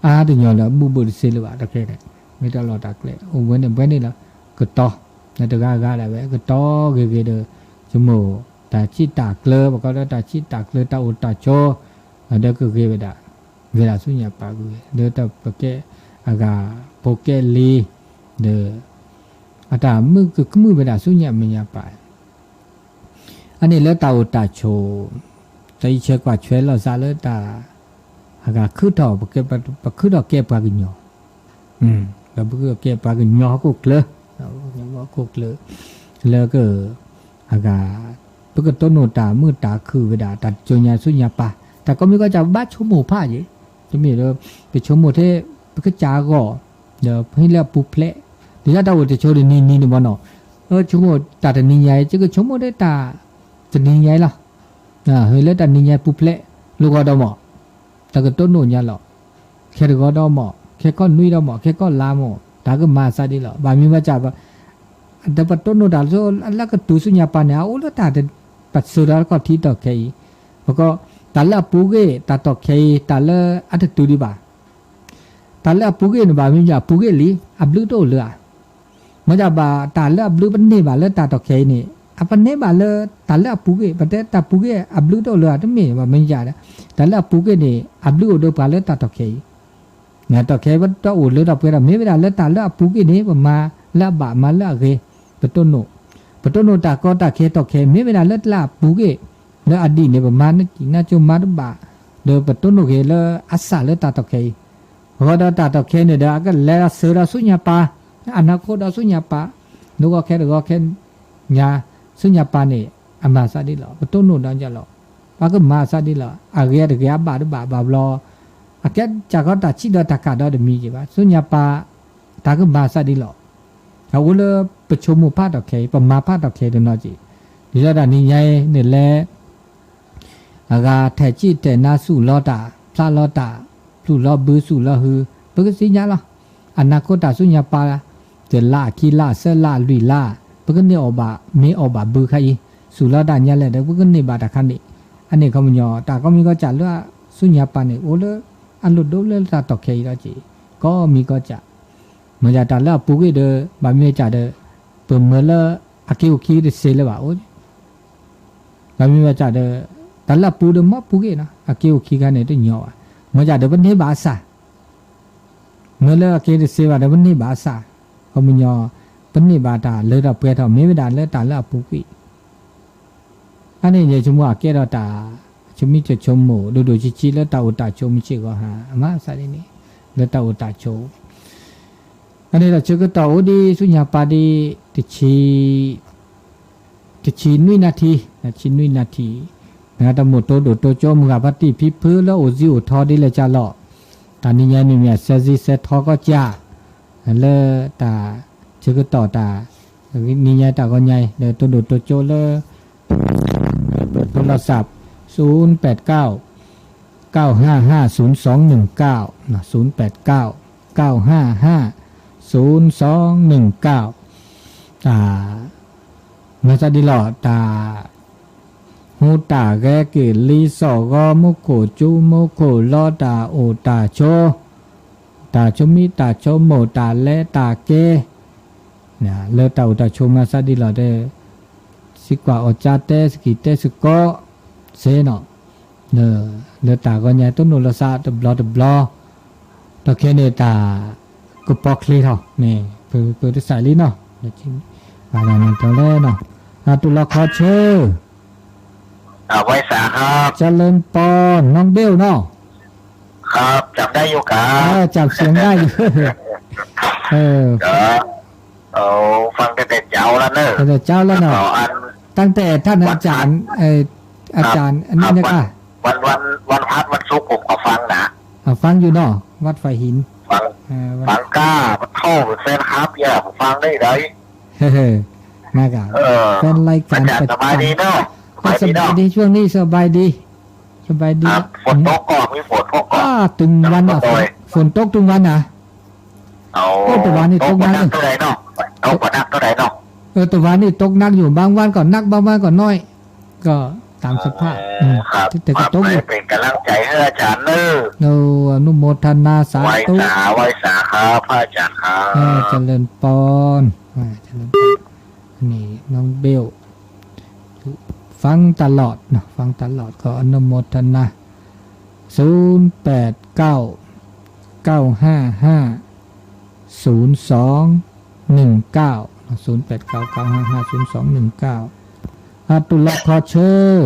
အါတညီလၢၤ ဘူၣ်ဘုးတစ့လၢၤဘၣ်တဖဲန့ၣ်, မ့ၢ်တၢ်လီၢ်တၢ်ကျဲ အိၣ်ဝဲန့ၣ်ဘှဲန့ၣ်လီၤ, ကတီၤ, နတဂၤဂၤဒၣ်ဝဲ ကတီၤဂ့ၤဂ့ၤဒီး, ဆိကမိၣ် တၢ်ဆံးတၢ်ကျၢ ပကိးဒီးတၢ်ဆံးတၢ်ကျၢ တၢ်အိၣ်တၢ်ဆိး, ဒီးကဂ့ၤဝဲဒၣ်, ဂ့ၤဒၣ်ဆူညါပာ်ဂ့ၤဝဲ ဒီးတၢ်ပကဲအဂၤ ဖိကဲလံၤ, ဒီး အတၢ်မုာ်ကကမုာ်ဝဲဒၣ်ဆူညါမဲာ်ညါပာ် အန့ၣ်လၢတၢ်အိၣ်တၢ်ဆိး, တၢ်အံးဆၢကွၢ်ဆွဲလိာ်သးလၢတၢ်, အဂၤခုထီၣ်, ပခုထီၣ်ကဲပှၤကညီ, ပခုထီၣ်ကဲပှၤကညီဟီၣ်ခိၣ်ချၢ, ဟီၣ်ခိၣ်ချၢ, လၢက, အဂၤ, ပကတိၢ်နီၣ်တၢ်မုာ်တၢ်ခုၣ်ဝဲဒၣ် တၢ်တကၠိညါဆူညါပာ်, တၢ်ကိးမံၤကိးစၢ်ဘၣ်ဆိကမိၣ်ဖးယံၤ, တမ့ၢ်လၢ, ပဆိကမိၣ်ထဲ, ပကစၢ်အဂီၢ်, ဒီးဖဲလၢအပူၤဖျဲး, ဒ်တၢ်အိၣ်တဆိးတနံၤနံၤန့ၣ်ဘၣ်နီၤ, ဆိကမိၣ်တၢ်တနံၤညါအံၤ ယကဆိကမိၣ်ဒီးတၢ်, တနံၤညါအံၤလီၤ, ဟဲလၢတၢ်နံၤညါပူၤဖျဲး, လိၣ်ဂီၤဒီးမး, တၢ်ကတိၢ်နီၣ်ညါလီၤ ခဲတဂီၤဒီးမ့ၢ်, ခဲကီၢ်နွံဒီးမ့ၢ်, ခဲကီၢ်လါမ့ၢ်, တၢ်ကမၤအသးဒ်လီၤ. ဘၣ်မနုၤဘၣ်ဆၣ် ဒီးပတိၢ်နီၣ်တၢ်လၢကတုၤဆူညါပၤန့ၣ် အအိၣ်လၢတၢ်တ, ပစိၤဒီးခီၣ်ထံးတီၢ်ခဲအံၤ, ဘၣ်ကီး, တၢ်လၢအပူၤကွံာ် တၢ်တီၢ်ခဲအံၤ တၢ်လၢအတတုၤဒံးဘၣ်. တၢ်လၢအပူၤကွံာ်န့ၣ် ဘၣ်မနုၤအပူၤကွံာ်လံ, အဘျုးတအိၣ်လၢၤဧါ. မ့ၢ်ဒ်ဘၣ် တၢ်လၢအဘျုးပန့ၢ်ဘၣ်လၢတၢ်တီၢ်ခဲအံၤန့ၣ် အပန့ၢ်ဘၣ်လၢတၢ်လၢအပူၤကွံာ်, ပတဲတၢ်ပူၤကွံာ်အဘျုးတအိၣ်လၢၤဧါ, တမ့ၢ်ဘၣ်မ့ၢ်ယၤဒီး, တၢ်လၢအပူၤကွံာ်န့ၣ် အဘျုးအိၣ်ဒီးပှၤလၢတၢ်တီၢ်ခဲအံၤ တီၢ်ခဲ ပတအိၣ်လၢတၢ်ပှဲၤဒီး မ့ၢ်ဝဲဒၣ်လၢတၢ်လၢအပူၤကွံာ်န့ၣ် ပမၤလၢအဘၣ် မၤလၢအဂ့ၤ, ပတိၢ်နီၣ်, ပတိၢ်နီၣ်တၢ်ကီတၢ်ခဲတီၢ်ခဲ မ့ၢ်ဝဲဒၣ်လၢတၢ်လၢအပူၤကွံာ်, လၢအဒံၣ်န့ၣ် ပမၤနကံၣ်နါကၠိမၤတဘၣ်, ဒီးပတိၢ်နီၣ်က့ၤလၢအစၢ်လၢတၢ်တီၢ်ခဲအံၤ, အဃိဒီးတၢ်တီၢ်ခဲန့ၣ်ဒီး အကလဲၤဒီးစၢၤဒီးဆူညါပၤ, အနၢ်ခိဒီးဆူညါပၤ, နဂီၢ်ခဲတဂီၤခဲ ညါ, ဆူညါပၤန့ၣ် အမၤအသးဒ်လီၤ, ပတိၢ်နီၣ်ဒီးယလီၤ, ပကမၤအသးဒ်လီၤ, အဂ့ၤအတဂ့ၤအဘၣ်တဘၣ်ဘၣ်ဘျီ, အကဲစၢ်ခီတၢ်ဆံးဒီးတၢ်ကၣ်ဒီးတမံၤက့ၤဘၣ်, ဆူညါပၤ တၢ်ကမၤအသးဒ်လီၤ, အအိၣ်လၢပဆိကမိၣ်ဖးတီၢ်ခဲအံၤ, ပမၤဖးတီၢ်ခဲအံၤတနီၤက့ၤ, ဒ်သိးတၢ်နံၤညါအံၤန့ၣ်လဲၤ အဂၤထဲးကံၣ်ထဲးနါဆူၣ်လီၤတၢ်, ဖျးလီၤတၢ်, ပျူၢ်လီၤဘုဆူၣ်လီၤဟု, ပကသ့ၣ်ညါလီၤ, အနၢ်ခိတၢ်ဆူညါပၤ, တလါအခံလါအသၢလါအလွံၢ်လါ, ပကန့ၢ်အီၣ်ဘၣ်မ့ၢ်အီၣ်ဘၣ်ဘုခါအံၤ, ဆူၣ်လီၤတၢ်ညါလဲၣ်ဒီး ပကန့ၢ်ဘၣ်တၢ်ခါန့ၣ်, အန့ၣ်ခီပညီ တၢ်ကိးမံၤကိးကၢ်လၢဆူညါပၤန့ၣ် အိၣ်လၢအလိၣ်ဒိလၢတၢ်တီၢ်ခဲအံၤဒီးက့ၤ, ကိးမံၤကိးကၢ် မ့ၢ်ဒ်တၢ်လၢအပူၤကွံာ်ဒီး ဘၣ်မ့ၢ်ကၢ်ဒီး ပမၢလၢအက့အိၣ်ခံတစ့လၢၤဘၣ်အိၣ်, ဘၣ်မ့ၢ်ဝဲကၢ်ဒီး တၢ်လၢအပူၤဒီးမ့ၢ်ပူၤကွံာ်နီၤ အက့အိၣ်ခံခါန့ၣ်တညီဘၣ်, မ့ၢ်ကၢ်ဒီးပန့ၢ်ဘၣ်အစၢ်, မၢလၢအက့တစ့ဘၣ်ဒီးပန့ၢ်ဘၣ်အစၢ်, ခီပညီ ပန့ၢ်ဘၣ်တၢ်လၢတၢ်ပှဲၤထီၣ် မ့ၢ်ဝဲဒၣ်လၢတၢ်လၢအပူၤကွံာ် အန့ၣ်ယဆိကမိၣ်အကဲထီၣ်တၢ် ဆိမိၣ်ဆိကမိၣ် ဒိၣ်ဒိၣ်ဆံးဆံးလၢတၢ်အိၣ်တၢ်ဆိးမုၢ်ဆ့ၣ်ဂီၤဟါ အမၤသးဒ်န့ၣ် လၢတၢ်အိၣ်တၢ်ဆိး, အန့ၣ်ဒီးဆၢကတီၢ်အိၣ်ဒံးဆူညါပၤဒံး တဆံ တဆံနွံနၣ်ထံ, တဆံနွံနၣ်ထံ, နတမိၣ်တိဒိၣ်တိကၠိမုၢ်ဂၤဖါတံၢ်ဖံဖုလၢအိၣ်ဇံအိၣ်ထီဒ်လဲၣ်ကၢ်လီၤ, တၢ်နံၤညါမ့မ့ၢ်အစဲဇံစဲထီကီၢ်ကၢ်, လၢတၢ် ဆၢကတီၢ်တၢ် နံၤညါတၢ်ဂီၤညါအံၤ ဒီးတိဒိၣ်တိကၠိလၢ โทรศัพท์ ศูนย์แปดเก้า เก้าห้าห้า ศูนย์สองหนึ่งเก้า ศูนย์แปดเก้า เก้าห้าห้า ศูนย์สองหนึ่งเก้า တၢ် မၤသးဒ်လီၤ တၢ် ဟူးတၢ်ဂဲၤက့ၤလံ စီၣ်ဂီၤမူခိၣ် ကၠူမူခိၣ် လီတၢ်အိၣ်တၢ်ဆိး တၢ်ဆိမိၣ်တၢ်ဆိကမိၣ် တၢ်လဲၤတၢ်က့ၤ လၢတၢ်အိၣ်တၢ်ဆိးမၤသးဒ်လီၤဒီး စံးကွၢ်အီၣ်ကၠါတဲ စကံၢ်တဲစကီး စ့နီၤ လၢတၢ်ဂီၤညါတိၢ်နီၣ်လိာ်သးတဘျီတဘျီ ဒီးခဲန့ၣ်တၢ်ကပီၤချ့ထီၣ်န့ၣ် ပတစးလံနီၤ ဘၣ်နၤနၤတီလဲၣ်နီၤ အတူၢ်လီၤခီဆၢ အဝဲစးဟါ เจริญปอน น้องเบลเนาะ ครับ จำได้อยู่ครับ เออ จำเสียงได้อยู่ เออ เออ ฟังตั้งแต่เช้าแล้วเนอะ ตั้งแต่เช้าแล้วเนาะ แล้วก็อัน ตั้งแต่ท่านอาจารย์ วัน เอ่อ อาจารย์ ครับ อันนี้นะ ครับ วัน ค่ะ วัน วัน วันพัดวันศุกร์ผมก็ฟังนะ อ่ะ ฟังอยู่เนาะ วัดฝายหิน ฟัง เออ วัน ฟังกล้า มันเข้าเป็นแฟนคลับเนี่ย ผมฟังได้เลย เฮ้อ นะคะ เออ แฟนรายการ อาจารย์ ประจำ สบายดีเนาะ ก็สบายดีเนาะ สบายดี ช่วงนี้สบายดี สบายดี ครับ ฝนตกก็มีฝนตกก็ อ่า ตึงวันอ่ะ น้ำก็ลอย ฝน ฝนตกตึงวันอ่ะ เอา โอ้ แต่วันนี้ตกนัก ตกบ่นักเท่าไหร่เนาะ ตกบ่นักเท่าไหร่เนาะ เออ แต่วันนี้ตกนักอยู่ บางวันก็นัก บางวันก็น้อย ก็ตามสภาพ อ๋อ อืม ครับ แต่ก็ตกอยู่ ครับ เป็นกำลังใจให้อาจารย์เนอะ โอ้ อนุโมทนาสาธุ ไหว้สา ไหว้สาครับ พระอาจารย์ครับ เออ เจริญปอน อ่า เจริญปอน นี่น้องเบล ฟังตลอดเนาะ ฟังตลอด ขออนุโมทนา ศูนย์แปดเก้า เก้าห้าห้า ศูนย์สองหนึ่งเก้า เนาะ ศูนย์แปดเก้า เก้าห้าห้า ศูนย์สองหนึ่งเก้า อ่ะ ตุลาขอเชิญ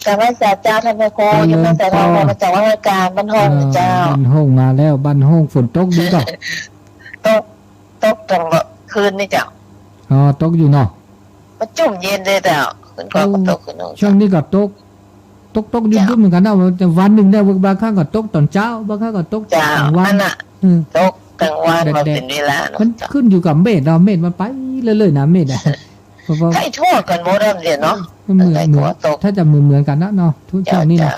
กลับมาจากเจ้าท่านพระครู เจริญพร ยังไม่ใส่ทองมาจากวัดพระการบ้านห้อง เออ เจ้า บ้านห้องมาแล้ว บ้านห้อง ฝนตกดีก่อ ตก ตกตั้งคืนนี่เจ้า อ๋อ ตกอยู่เนาะ มันจุ่มเย็นเลยเจ้า คืนก่อนก็ตก คืนก่อน ช่วงนี้ก็ตก ตก ตก เจ้า ยุบๆ เหมือนกันนะ แต่วันหนึ่งเนี่ย บางครั้งก็ตกตอนเช้า บางครั้งก็ตก เจ้า กลางวัน นั่นน่ะ อืม ตกกลางวัน แดดๆ มันเป็นเวลาเนาะ มัน เจ้า ขึ้นอยู่กับเมฆเนาะ เมฆมันไปเรื่อยๆ นะ เมฆอะ เพราะว่า ใกล้ทั่วกันหมดแล้วเนี่ยเนาะ เออ มันเหมือน ใกล้ทั่ว เหมือน ตก ถ้าจะเหมือนๆ กันนะเนาะ ทุก เจ้า ช่วงนี้นะ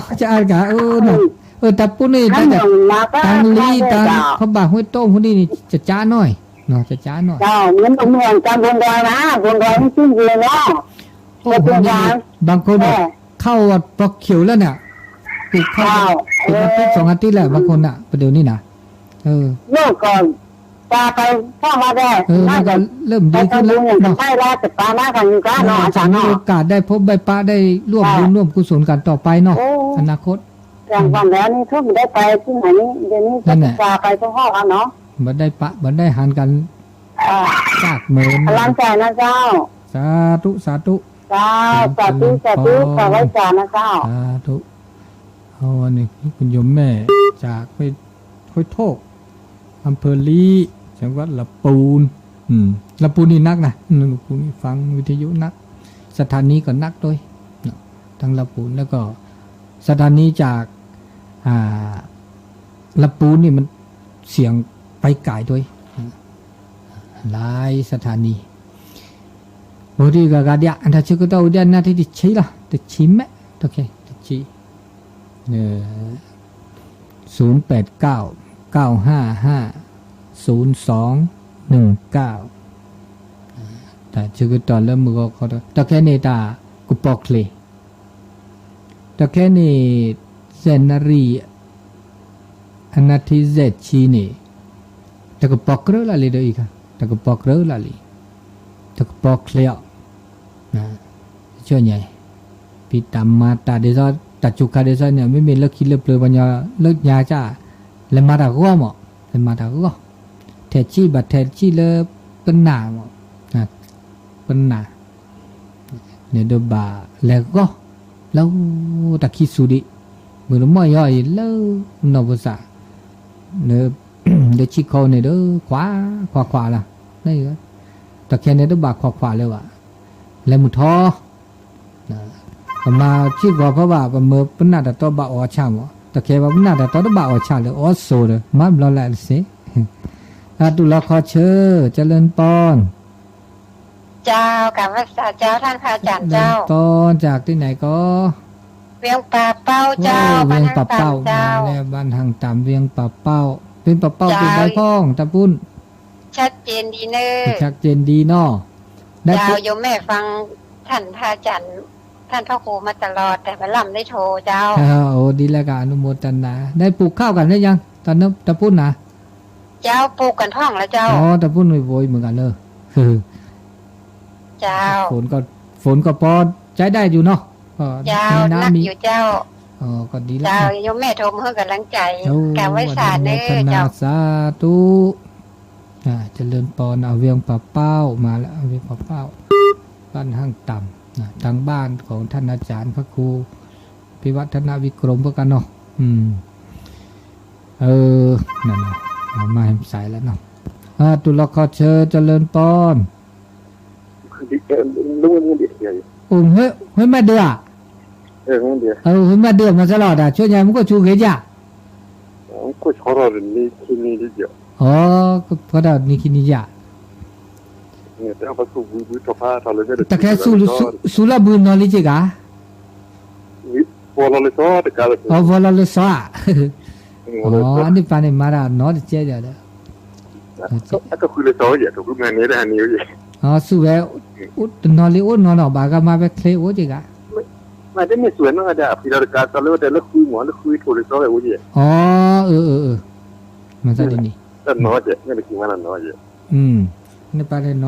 ကၠါတကး, အၢ တၢ်ပူန့ၣ် တၢ်လံ တၢ်ခီဘၣ် ဟွ့တိၣ် ဟူဒ်န့ၣ် ကၠါနီၣ်, ကၠါနီၣ်, အိၣ်ဟီဒ်န့ၣ် ဘၣ်ခိၣ်ဒီး ခါအီၤပီၣ်ခံးလၢနၤ, ပူၤခါအီၤ ပူၤခါသ့စီၤငါတံၢ်လၢ ဘၣ်ခိၣ်နၤ ပဒိးန့ၣ်နၤ, လၢကီၢ် လၢမဒုးသ့လၢ အသးန့ၣ် โอกาสได้พบได้ปะได้ร่วมบุญร่วมกุศลกันต่อไปเนาะ อนาคต ဘၣ်ဒဲးပး ဘၣ်ဒဲးဟန်กัน จากเมิน สาธุ สาธุ สาธุ สาธุ สาธุ สาธุ สาธุ โยมแม่จากห้วยโทก อำเภอลี้ จังหวัดลำพูน อืม ลำพูนนี่นักนะ อืม ลำพูนนี่ฟังวิทยุนัก สถานีก็นักด้วย เนาะ ทั้งลำพูน แล้วก็ สถานีจาก อ่า ลำพูนนี่มันเสียงไปไกลด้วย หลายสถานี โอ้ดีกะกะเดีย อันถ้าชื่อก็ต้องเดีย นาทีที่ชี้ล่ะ ที่ชี้แม่ โอเค ที่ชี้ เออ ศูนย์แปดเก้า เก้าห้าห้า ศูนย์สองหนึ่งเก้า တၢ်ဆၢကတီၢ်လၢမုၢ်ဂီၤခီ တၢ်ခဲန့ၣ်တၢ်ကပီၤချ့ တၢ်ခဲန့ၣ် စဲးနရံၣ် အနၢ်ထံစဲးဆံန့ၣ် တကပီၤကြၢးလၢ်လံဒီးအံၤခါ တကပီၤကြၢးလၢ်လံ တကပီၤချ့အီၤ ဆၢညါ ဖံးတၢ်မၤတၢ်ဒ်သိး တၢ်စူၤခါဒ်သိးန့ၣ် မ့မ့ၢ်လၢခံလၢပျၢၤပှၤညီ လၢညါကၢ် လဲၤမၤတၢ်ဂီၢ်မး လဲၤမၤတၢ်ဂီၢ် ထဲးဆံၣ်ဘၣ်ထဲးဆံၣ်လၢပနၢ်မး ပနၢ် န့ၣ်ဒီးဘၣ်လဲၤဂီၢ် လၢတၢ်ခံစူၤဒံး မုၢ်တမီၢ်ယီအံၤလၢနီၢ်ပူၤစၢ် လၢဆံၣ်ခီန့ၣ်ဒီး ခွါခွါခွါလၢ တၢ်ခဲန့ၣ်တဘၣ်ခွါခွါလၢၤဘၣ် လဲၤမုၢ်ထီ ပမၤဆံၣ်ဂီၤဖီဘၣ် ပမၢပနၢ်တၢ်တီဘၣ်အီၤဆၣ်မး တၢ်ခဲဘၣ်ပနၢ်တၢ်တီတဘၣ်အီၤဆၣ်လၢၤ အီၣ်ဆိးဒီး မၤဘျီလၢအတစ့ အတူၢ်လိာ်ခီဆၢ เจริญพร เจ้า กราบนมัสการเจ้า ท่านพระอาจารย์เจ้า เจริญพร จากที่ไหนก็ เวียงป่าเป้าเจ้า โอ้ เวียงป่าเป้า บ้านห้างต่ำเจ้า มาแล้ว บ้านห้างต่ำ เวียงป่าเป้า เวียงป่าเป้า เจ้า เป็นไงพ่อง ตะปุ้น ชัดเจนดีเนอะ ชัดเจนดีเนาะ ได้ปลูก เจ้า โยมแม่ฟังท่านพระอาจารย์ ท่านพระครูมาตลอด แต่วันหลังได้โทรเจ้า เออ โอ้ ดีแล้วก็อนุโมทนา ได้ปลูกข้าวกันหรือยัง ตอนนั้น ตะปุ้นนะ เจ้า ปลูกกันพ่องแล้วเจ้า อ๋อ ตะปุ้นโวยๆ เหมือนกันเลย เจ้า ฝนก็ ฝนก็พอใช้ได้อยู่เนาะ ก็ เจ้า มีน้ำ หนัก มี อยู่เจ้า อ๋อ ก็ดีแล้ว เจ้า เนาะ โยมแม่โทรมาให้กำลังใจ โอ้ กราบไหว้สาเนอะ อนุโมทนา เจ้า สาธุ อ่า เจริญพร เอาเวียงป่าเป้ามาแล้ว เอาเวียงป่าเป้า บ้านห้างต่ำนะ ทางบ้านของท่านอาจารย์พระครูพิวัฒนวิกรมพวกกันเนาะ อืม เออ นั่นน่ะ เอามาให้สายแล้วเนาะ อ่า တူၢ်လိာ်ခီဆၢ เจริญพร ဒီး အဲ လုံးဝမုန်းတယ် ဆရာကြီး အိၣ် ဟွေး ဟွေးမးဒုးဧါ အဲ မုန်းတယ် အိၣ် ဟွေးမးဒုး မၤစၢၤလီၤ တၢ်ဆိညါ မူခိၣ်ဆူဂ့ၤယၤ မူခိၣ်ဆီထီၣ်တနံၤခံနံၤဒ်ယၤ အိၣ် ဖီထီၣ်နံၤခံနံၤယၤ တၢ်ခဲစူၤ စူၤလီၤဘုနီၢ်လံက့ၤဂၤ ဝီလီၤလၢစီတကးလၢ အိၣ် ဝီလီၤလၢစီဧါ အိၣ် အန့ၣ်ပၢ်န့ၣ် မၤတၢ်နီတကဲဒီး အကဃုလၢစီယဲၢ် တဃုမၤန့ၢ်တၢ်ဟးန့ၢ်ဝဲယဲၢ် အိၣ် စူၤဝဲ တနီၤလံအိၣ်နီၤနီၤ ဘၣ်ဂၤမၤဝဲချ့အိၣ်က့ၤဂၤ မ့တမ့ၢ်စူၤဝဲနီၢ်ဂၤဒၣ် ဖံလီၤတကးစီလၢဝဲတဲလၢဃုမး လၢဃုထိၣ်လၢစီဝဲအိၣ်ယဲၢ် အိၣ် အၢ အၢ အၢ မၤသးဒ်န့ၣ် တနီၤကဲ မ့ၢ်တက့ၤမၤနီၤနီၤယဲၢ် န့ၣ်ပၢ်န့ၣ်နီတကဲနီၤ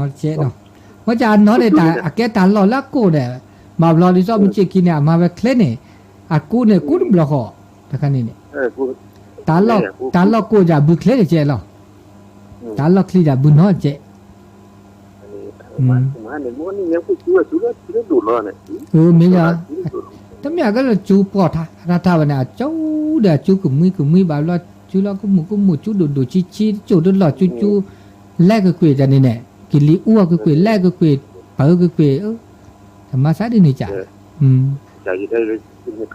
ဝဲကနီၤန့ၣ် တၢ်အကဲတၢ်လီၢ်လၢအကိၣ်ဒီး ဘၣ်ဘျီဒ်သိးမုၢ်ဆ့ၣ်ခံန့ၣ် အမၤဝဲချ့န့ၣ် အကူန့ၣ် ကူတဘျီဃီ တခါန့ၣ်န့ၣ် တၢ်လီၢ် တၢ်လီၢ်ကိၣ်ယၤဘုချ့တကဲလီၤ တၢ်လီၢ်ချံယၤဘုနီတကဲ မ့ၢ် တမ့ၢ်အကဲလၢကၠူပှီၢ်ထါထါဘၣ်န့ၣ် အကၠူဒီးအကၠူကမှံကမှံဘၣ်ဘျီ ကၠူလီၤကမူၣ်ကမူၣ် ကၠူဒိၣ်ဒိၣ်ဆံဆံ ကၠူဒိၣ်လီၢ်ကၠူကၠူ လဲၤကကွံာ်တၢ်န့ၣ်န့ၣ် ကလံၤအူအီၤကကွံာ် လဲၤကကွံာ် ပၢ်ကကွံာ် တမၤဆါဒ်န့ၣ်ကၢ် က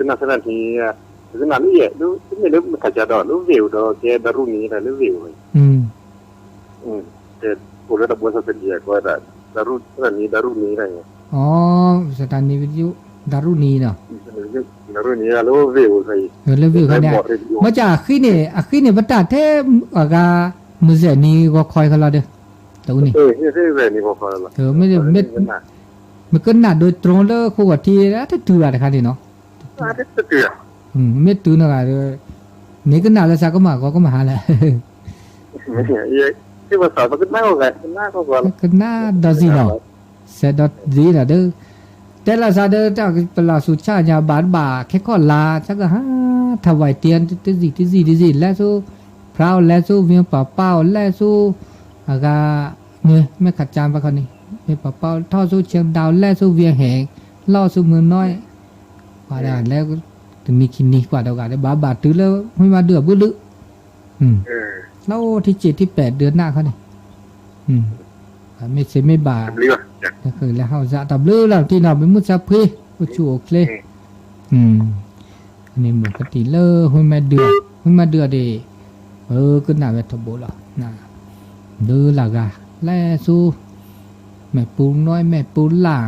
နၣ်သနၢ်ထံ ကနၣ်လၢယဲၢ် တမ့ၢ်လၢမခးကဒီး လၢဝ့ၢ်အိၣ်ဒီးကဲဒၢရူၢ်နံၤ လၢဝ့ၢ်အိၣ် အိၣ်လၢတၢ်ဘိးစၢ်သဒံး ကိးဝဲဒၣ် ဒၢရူၢ်နံၤ ဒၢရူၢ်နံၤ အိၣ် စတၢ်နံၤ ဒၢရူၢ်နံၤနီၤ ဒၢရူၢ်နံၤ လၢဝ့ၢ်အိၣ် လၢဝ့ၢ်ခီန့ၣ် မ့ၢ်ကၢ်အဃံန့ၣ် အဃံန့ၣ် ပတၢ်ထဲအဂၤ မုၢ်စဲးနံၤဂီၤခီခဲလီၤဒီး တအူန့ၣ် မ့ၢ်ကနၣ်ဒိးတြီလၢဃိဂီၤထံ တတုၤဘၣ်တခါန့ၣ်နီၤ မ့ၢ်တုၤနီၤဂၤဒီး မ့ၢ်ကနၣ်လၢသးကမၣ်ဂီၤကမၣ်ဟါလဲၣ် ကနၣ်ဒီးစံၣ်နီၤ စဲးဒီးစံၣ်နီၤဒီး တဲလီၤသးဒီး တၢ်ပလၢ်ဆူၣ်ဆါညါဘၣ်တဘၣ် ခဲခီၣ်လါ ဆၢကဟါ ထဝဲတံ တစံၣ်တစံၣ်တစံၣ် လဲၤဆူ ဖရါအိၣ် လဲၤဆူ ဝံပာ်ပာ်အိၣ် လဲၤဆူ အဂၤ မ့ၢ်ခးကၢဘၣ်ခီန့ၣ် မ့ၢ်ပာ်ပာ်အိၣ်ထီၣ်ဆူ เชียงดาว လဲၤဆူ เวียงแหง လီၤဆူ เมืองน้อย ပှၤဒၣ်လဲၤ တနံၤခံနံၤကွၢ်ဒီးဂၤဒီး ဘၣ်ဘၣ်တုၤလၢ ห้วยมะเดื่อ ဘုလု လၢအိၣ်ထံဆံးထံပဲာ်ဒၢးနၢ်ခီန့ၣ် မ့ၢ်စ့မ့ၢ်ဘၣ် လဲၤဟီၣ်စးတၢ်ဘျုးလီၤတံၢ်နီၤ ပမုၢ်ဆါဖှံ အိၣ်ဆူၣ်အိၣ်ချ့ န့ၣ်မ့ၢ်ကတံၢ်လၢ ห้วยมะเดื่อ ห้วยมะเดื่อ ဒီး ပကနၣ်ဝဲထီဘိလီၤ ဒုးလၢဂၤ လဲၤဆူ แม่ปูน้อย แม่ปูหลา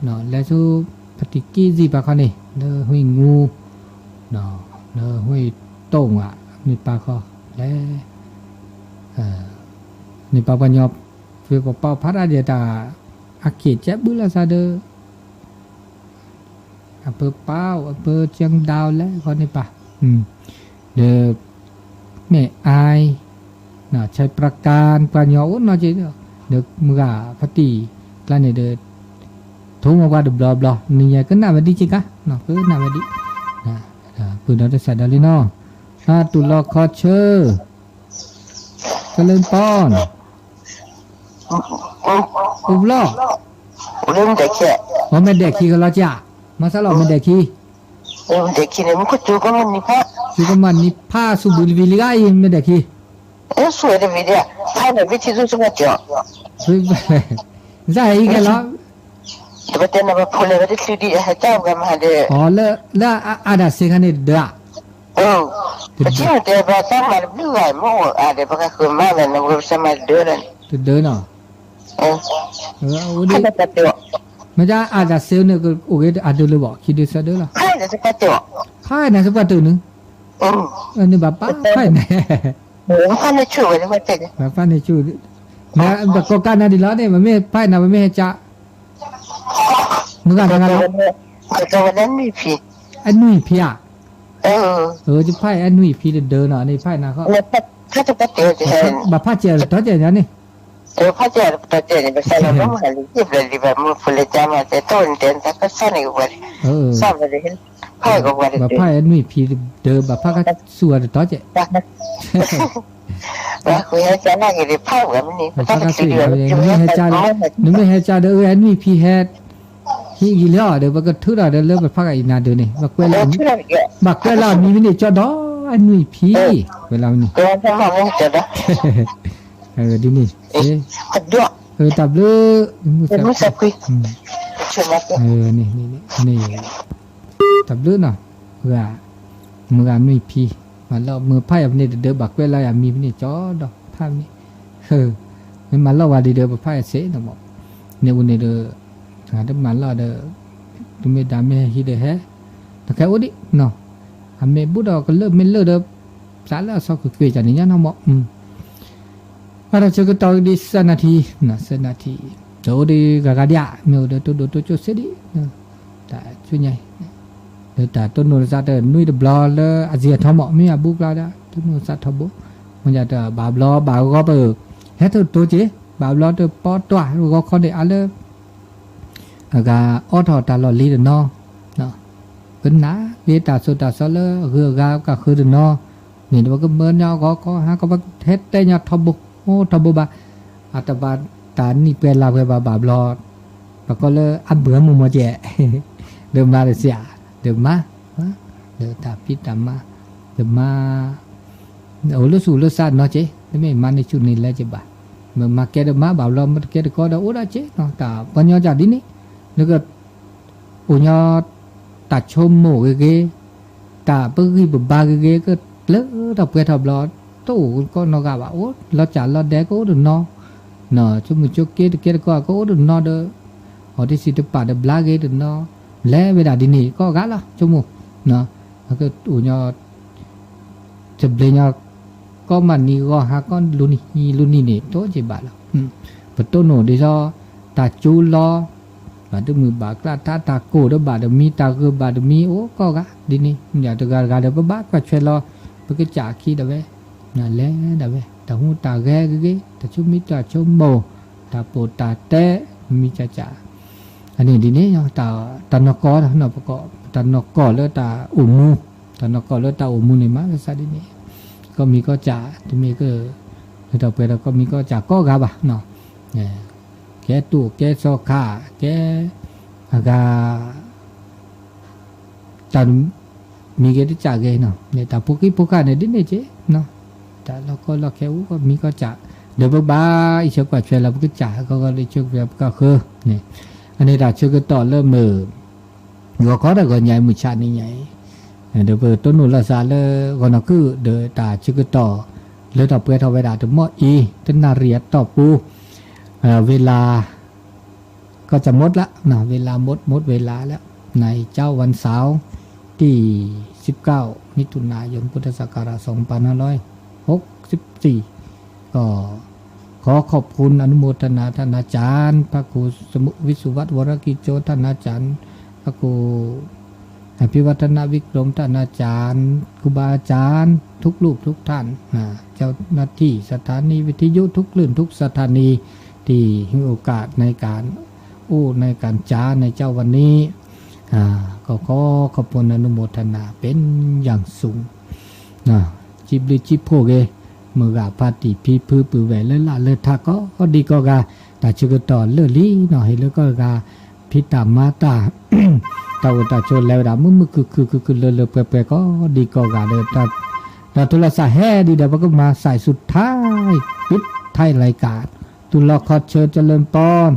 น လဲၤဆူ ဖါတံၢ်ကံၢ်စံၣ်ပာ်ခီန့ၣ် လၢ ห้วยงู လၢ ห้วยโต่ง ဧါ မ့ၢ်ပာ်ခီ လဲၤ န့ၣ်ပာ်ပှၤညီ ဖုပပာ်ဖးဒၣ်ဒီးတၢ် အက့ၢ်ကဲဘုလၢသးဒီး အပၢပာ်အိၣ် အပၢ เชียงดาว လဲၤခီန့ၣ်ပာ် ဒီး แม่อาย ชัยปราการ ပှၤညီအိၣ်နီၢ်က့ ဒီးမုၢ်ဂၤဖါတံၢ်ကျါန့ၣ်ဒီး ထိမၤပှၤတဘျီဘျီ နံၤညါကနၣ်ဝဲဒ်က့ၤကါ ကနၣ်ဝဲဒ် ပုၢ်ဒီးတစဲးဒီးလံနီၤ တူၢ်လိာ်ခီဆၢ ကလၢပီ အိၣ်ဘျီ အိၣ်လၢမ့ၢ်ဒဲးခံ အီ မ့ၢ်ဒဲးခံကလီၤကၢ် မၤစၢ်လီၤမ့ၢ်ဒဲးခံ မ့ၢ်ဒဲးခံန့ၣ် မူခိၣ်စူၤကမီၤနံၤဖး စူၤကမီၤနံၤဖး စူၤဘုးတဝံၤလံဂၤအံၤ မ့ၢ်ဒဲးခံ စူၤဝဲတဝံၤဒၣ် ဖးန့ၣ် ဝံထံသူစူၤကမီၤကၠီ စးဟံၣ်ကဲလီၤ တပတဲနဘၣ်ဖိလဲၣ် ဝဲတချုးဒံး ဟဲကၢ်ဝဲမဟါဒီး အီ လၢ လၢအအါဒၣ်စ့ခါန့ၣ်တဒၢဧါ ပထံၣ်တဲပတၢ်မၤတဘျုးဂၤမ့ၢ်အိၣ်အါဒီး ပကဃုမၤလၢနဝဲပစၢမၤတဒၢလၢန့ၣ်, တဒၢနီၤ, အိၣ်ဒံး, မ့ၢ်ဒ်အါဒၣ်စ့န့ၣ် ကအိၣ်ဂ့ၤအဒၢလၢဘၣ် ခံဒုဆၢဒၢလီၤ, ဖးနၤစပှၢ်တၢၢ်နုၤ, န့ၣ်ဘၣ်ပာ်ဖးနၤ, ဘၣ်ဖးန့ၢ်ဆူၣ်, မ့ၢ်ဘၣ်ကိးကးနၤဒ်လီၤန့ၣ် မ့မ့ၢ်ဖးနၤ မ့မ့ၢ်ဟဲကး မုၢ်ဂၤနဂၤလီၤ, အနွံဖံဧါ, ယဖးအနွံဖံတဒၢနီၤန့ၣ် ဖးနၤဃီ, ဘၣ်ဖးစဲးတတီၤစဲးညါန့ၣ်, ဘၣ်ဖးအနွံဖံတဒၢ ဘၣ်ဖးအနွံဖံတဒၢ ဘၣ်ဖးကဆူၣ်အီၤတတီၤစဲး ဘၣ်ဖးကဆူၣ်အံၤ, နမ့ၢ်ဟဲကးဒီး အနွံဖံဟဲ ဟံးဂံၤလၢအီၤဒီး ပကထုးထီၣ်ဒီးလၢပဖးကအံၤနၤဒုးန့ၣ် ဘၣ်ကွဲးလၢအမံၤမ့ၢ်န့ၣ် ကၠီဒီးအနွံဖံ, ကွဲးလၢမံၤန့ၣ်, ဒ်န့ၣ်, တၢ်ဘျုး, တၢ်ဘျုးနီၤ, မုၢ်ဂၤနွံဖံ, မုၢ်ဂၤနွံဖံ, မၤလၢမုၢ်ဖးယၤဖဲန့ၣ်တဒၢ ဘၣ်ကွဲးလၢယၤမံၤဖဲန့ၣ် ကၠီဒီးဖးန့ၣ်, မ့ၢ်မၤလီၤဝဲဒ်ဒီး ပဖးယၤစ့ၢ်နီၤမး, န့ၣ်အိၣ်န့ၣ်ဒီး တမၤလီၤဒီး တမ့ၢ်ဒၣ်မ့ၢ်ဟဲဟံးဒီးဟဲ, နကဲအိၣ်ဒံးနီၤ, အမ့ၢ်ဘူးဒီးကလၢာ်မ့ၢ်လၢာ်ဒီး သးလၢအဆီကွ့ၢ်ကွ့ၢ် ကန့ၣ်ညါနီၤမး, ဘၣ်ဒီးဆၢကတီၢ်ဒ်သၢနၣ်ထံ, သၢနၣ်ထံ, ဒီးအိၣ်ဒံးဂၤဂၤဒံးဧါ, မ့ၢ်အိၣ်ဒီးတိၢ်ဒိၣ်တိၢ်ကၠိၣ်စ့ဒံး, တၢ်ဆူညါအံၤ, ဒီးတၢ်တိၢ်နီၣ်သးတနွံတဘျီလၢအစံၣ်အထီမး မ့ၢ်အဘူးကျါဒၣ် တိၢ်နီၣ်သးထီဘိ, မ့ၢ်ယၤတဘၣ်ဘျီဘၣ်ဂီၢ်ပၢၢ်, ဟဲထီၣ်တိၢ်က့ၤ, ဘၣ်ဘျီတပီတွၢ်ဂီၤခီန့ၣ်အါလၢ အဂၤအိးထီၣ်တၢ်လီၢ်လံၤတနီၤ, ကနၣ်က့ၤတၢ်စိၤတၢ်စီလၢအဂုၤအဂၤကဃၢၤတနီၤ, န့ၣ်ဒီးပကမၢညီအဂီၢ်ကီၢ်ဟါကီၢ် ပဟဲတဲညီထီဘိ, အိၣ်ထီဘိဘၣ်, အတဘၣ်တၢ်နံၣ်ပှဲၤလၢ်ပှဲၤဘၣ်ဘၣ်ဘျီ, ပကိးလၢအဘၢမုာ်မီၤကဲး, ဒီးမၤတစဲး, ဒီးမၤ, ဒီးတၢ်ဖံးတၢ်မၤ, ဒီးမၤ အိၣ်လၢဆူၣ်လၢစးနီၤက့ၤ, တမ့ၢ်မၤန့ၢ်ဆူၣ်န့ၢ်လဲက့ၤဘၣ်, မ့ၢ်မၤကဲဒီးမၤဘၣ်ဘျီ မ့ၢ်တကဲတကီဒီးအိၣ်ဒၣ်က့ၤနီၤ, တၢ်ပှၤညီကၢ်ဒ်န့ၣ်, နက အိၣ်ညီ တၢ်ဆိကမိၣ်ဂ့ၤဂ့ၤ, တၢ်ပဂံၢ်ပဘါဂ့ၤဂ့ၤ ကကျၢထီၣ်ပှဲၤထီၣ်ဘျီ, တအိၣ်ကီနီတဂၤဘၣ်, အိၣ်လီၤစၢ်လီၤဒဲးကအိၣ်တနီၤ, ဆိကမိၣ်ဆိက့တကဲတကီကအိၣ်တနီၤဒီး, အီၤတစံးတပာ်တဘျါဂ့ၤတနီၤ, လဲၤဝဲဒၣ်ဒ်န့ၣ် ကိးဂၤလီၤ ဆိကမိၣ်, ကအိၣ်ညီ တဘျ့ညီ ကိးမုၢ်နံၤဂီၤဟါကိးလူၤနံၤယံၤလူၤနံၤန့ၣ် တိစ့ၢ်ဘၣ်လီၤ. ပတိၢ်နီၣ်ဒ်သိး တၢ်ကၠူလီၤ, ဘၣ်တမုာ်ဘၣ်ကျၢ်ထါ တၢ်ကိၢ်ဒီးဘၣ်တမံၤ တၢ်ဂ့ၤဘၣ်တမံၤ အိၣ်ကိးဂၤဒ်န့ၣ် မ့ၢ်တဂၤတဂၤဒီး ပဘၣ်ကွၢ်ထွဲလီၤ ပကစၢ်အခံဒၣ်ဝဲ, လဲၤဒၣ်ဝဲ တၢ်ဟူးတၢ်ဂဲၤဂ့ၤဂ့ၤ တၢ်ဆိမိၣ်တၢ်ဆိကမိၣ် တၢ်ပိာ်တၢ်တဲ မံၤကၢ်ကၢ် အန့ၣ်ဒ်န့ၣ် တၢ်နီၢ်ကီၢ် ပကိး တၢ်နီၢ်ကီၢ်လၢတၢ်အိၣ်မူ, တၢ်နီၢ်ကီၢ်လၢတၢ်အိၣ်မူန့ၣ် မၤကစၢ်ဒ်န့ၣ် ကီၢ်မံၤကီၢ်စၢ် တမ့ၢ်က လၢတၢ်ပှဲၤဒီးကီၢ်မံၤကီၢ်စၢ်ကိးဂၤဘၣ်, ကဲတိၢ်ကဲစီၤခါ ကဲ အဂၤ တၢ် မံၤဂ့ၤတစၢ်ဂ့ၤနီၤ တၢ်ဖိခံဖိဃၢ်န့ၣ် ဒ်န့ၣ်က့ၤနီၤ, တၢ်လီၢ်ကီလီၢ်ခဲအိၣ်ကီၢ်မံၤကီၢ်စၢ် ဒီးပဘၣ်အံးဆၢကွၢ်ထွဲလီၤ ပကစၢ်ကီကီလၢဆၢကွၢ်ပကဃၢၤန့ၣ်, အန့ၣ်တၢ်ဆၢကတီၢ်လၢမုၢ် ဂီၤခီဒီးဂီၤညါအံၤ မုၢ်ဆါနံၤညါအံၤ, ဒီးပတိၢ်နီၣ်လိာ်သးလၢဂီၤနီၢ်ကုၢ် ဒီးတၢ်ဆၢကတီၢ် လၢတၢ်ပှဲၤထီၣ်ဝဲဒၣ်တမီၢ်အံၤ တနၣ်ရံၣ်အတီၢ်ပူၤ, ဝ့လၢ ก็จะหมดละนะ เวลาหมด หมดเวลาแล้ว ในเช้าวันเสาร์ที่ สิบเก้า มิถุนายน พุทธศักราช สองพันห้าร้อยหกสิบสี่ ก็ขอขอบคุณอนุโมทนาท่านอาจารย์ พระครูสมุวิสุวัตวรกิจโจ ท่านอาจารย์ พระครู อภิวัฒนวิกรม ท่านอาจารย์ ครูบาอาจารย์ทุกรูปทุกท่านนะ เจ้าหน้าที่สถานีวิทยุทุกคลื่นทุกสถานี ที่ให้โอกาสในการอู้ในการจาในเช้าวันนี้ อ่า ก็ขอขอบคุณอนุโมทนาเป็นอย่างสูง นะ จิบลิจิบโพเก မုၢ်ဂၤဖါတံၢ်ဖံဖုပုၢ်ဝဲၢ်လၢလၢ်လၢထးကိးဒံကိးဂၤ တၢ်ဆၢကတီၢ်လၢာ်လံနီၤ ဟ့ၣ်လၢကိးဂၤ ဖံးတၢ်မၤတၢ် တၢ်အိၣ်တၢ်ဆိးလဲၤဝဲဒၣ် မုာ်မုာ်ခုၣ်ခုၣ်ခုၣ်ခုၣ်လၢာ်လၢာ်ပှဲၤပှဲၤကိးဒံကိးဂၤဒီး ဒီးထိးလီၤသးဟဲဒံးဒီး ပကမၤစးဆူၣ်ထါ ပိတ်ท้ายรายการ သူၣ်လီၤခီၣ်ဆၢ เจริญพร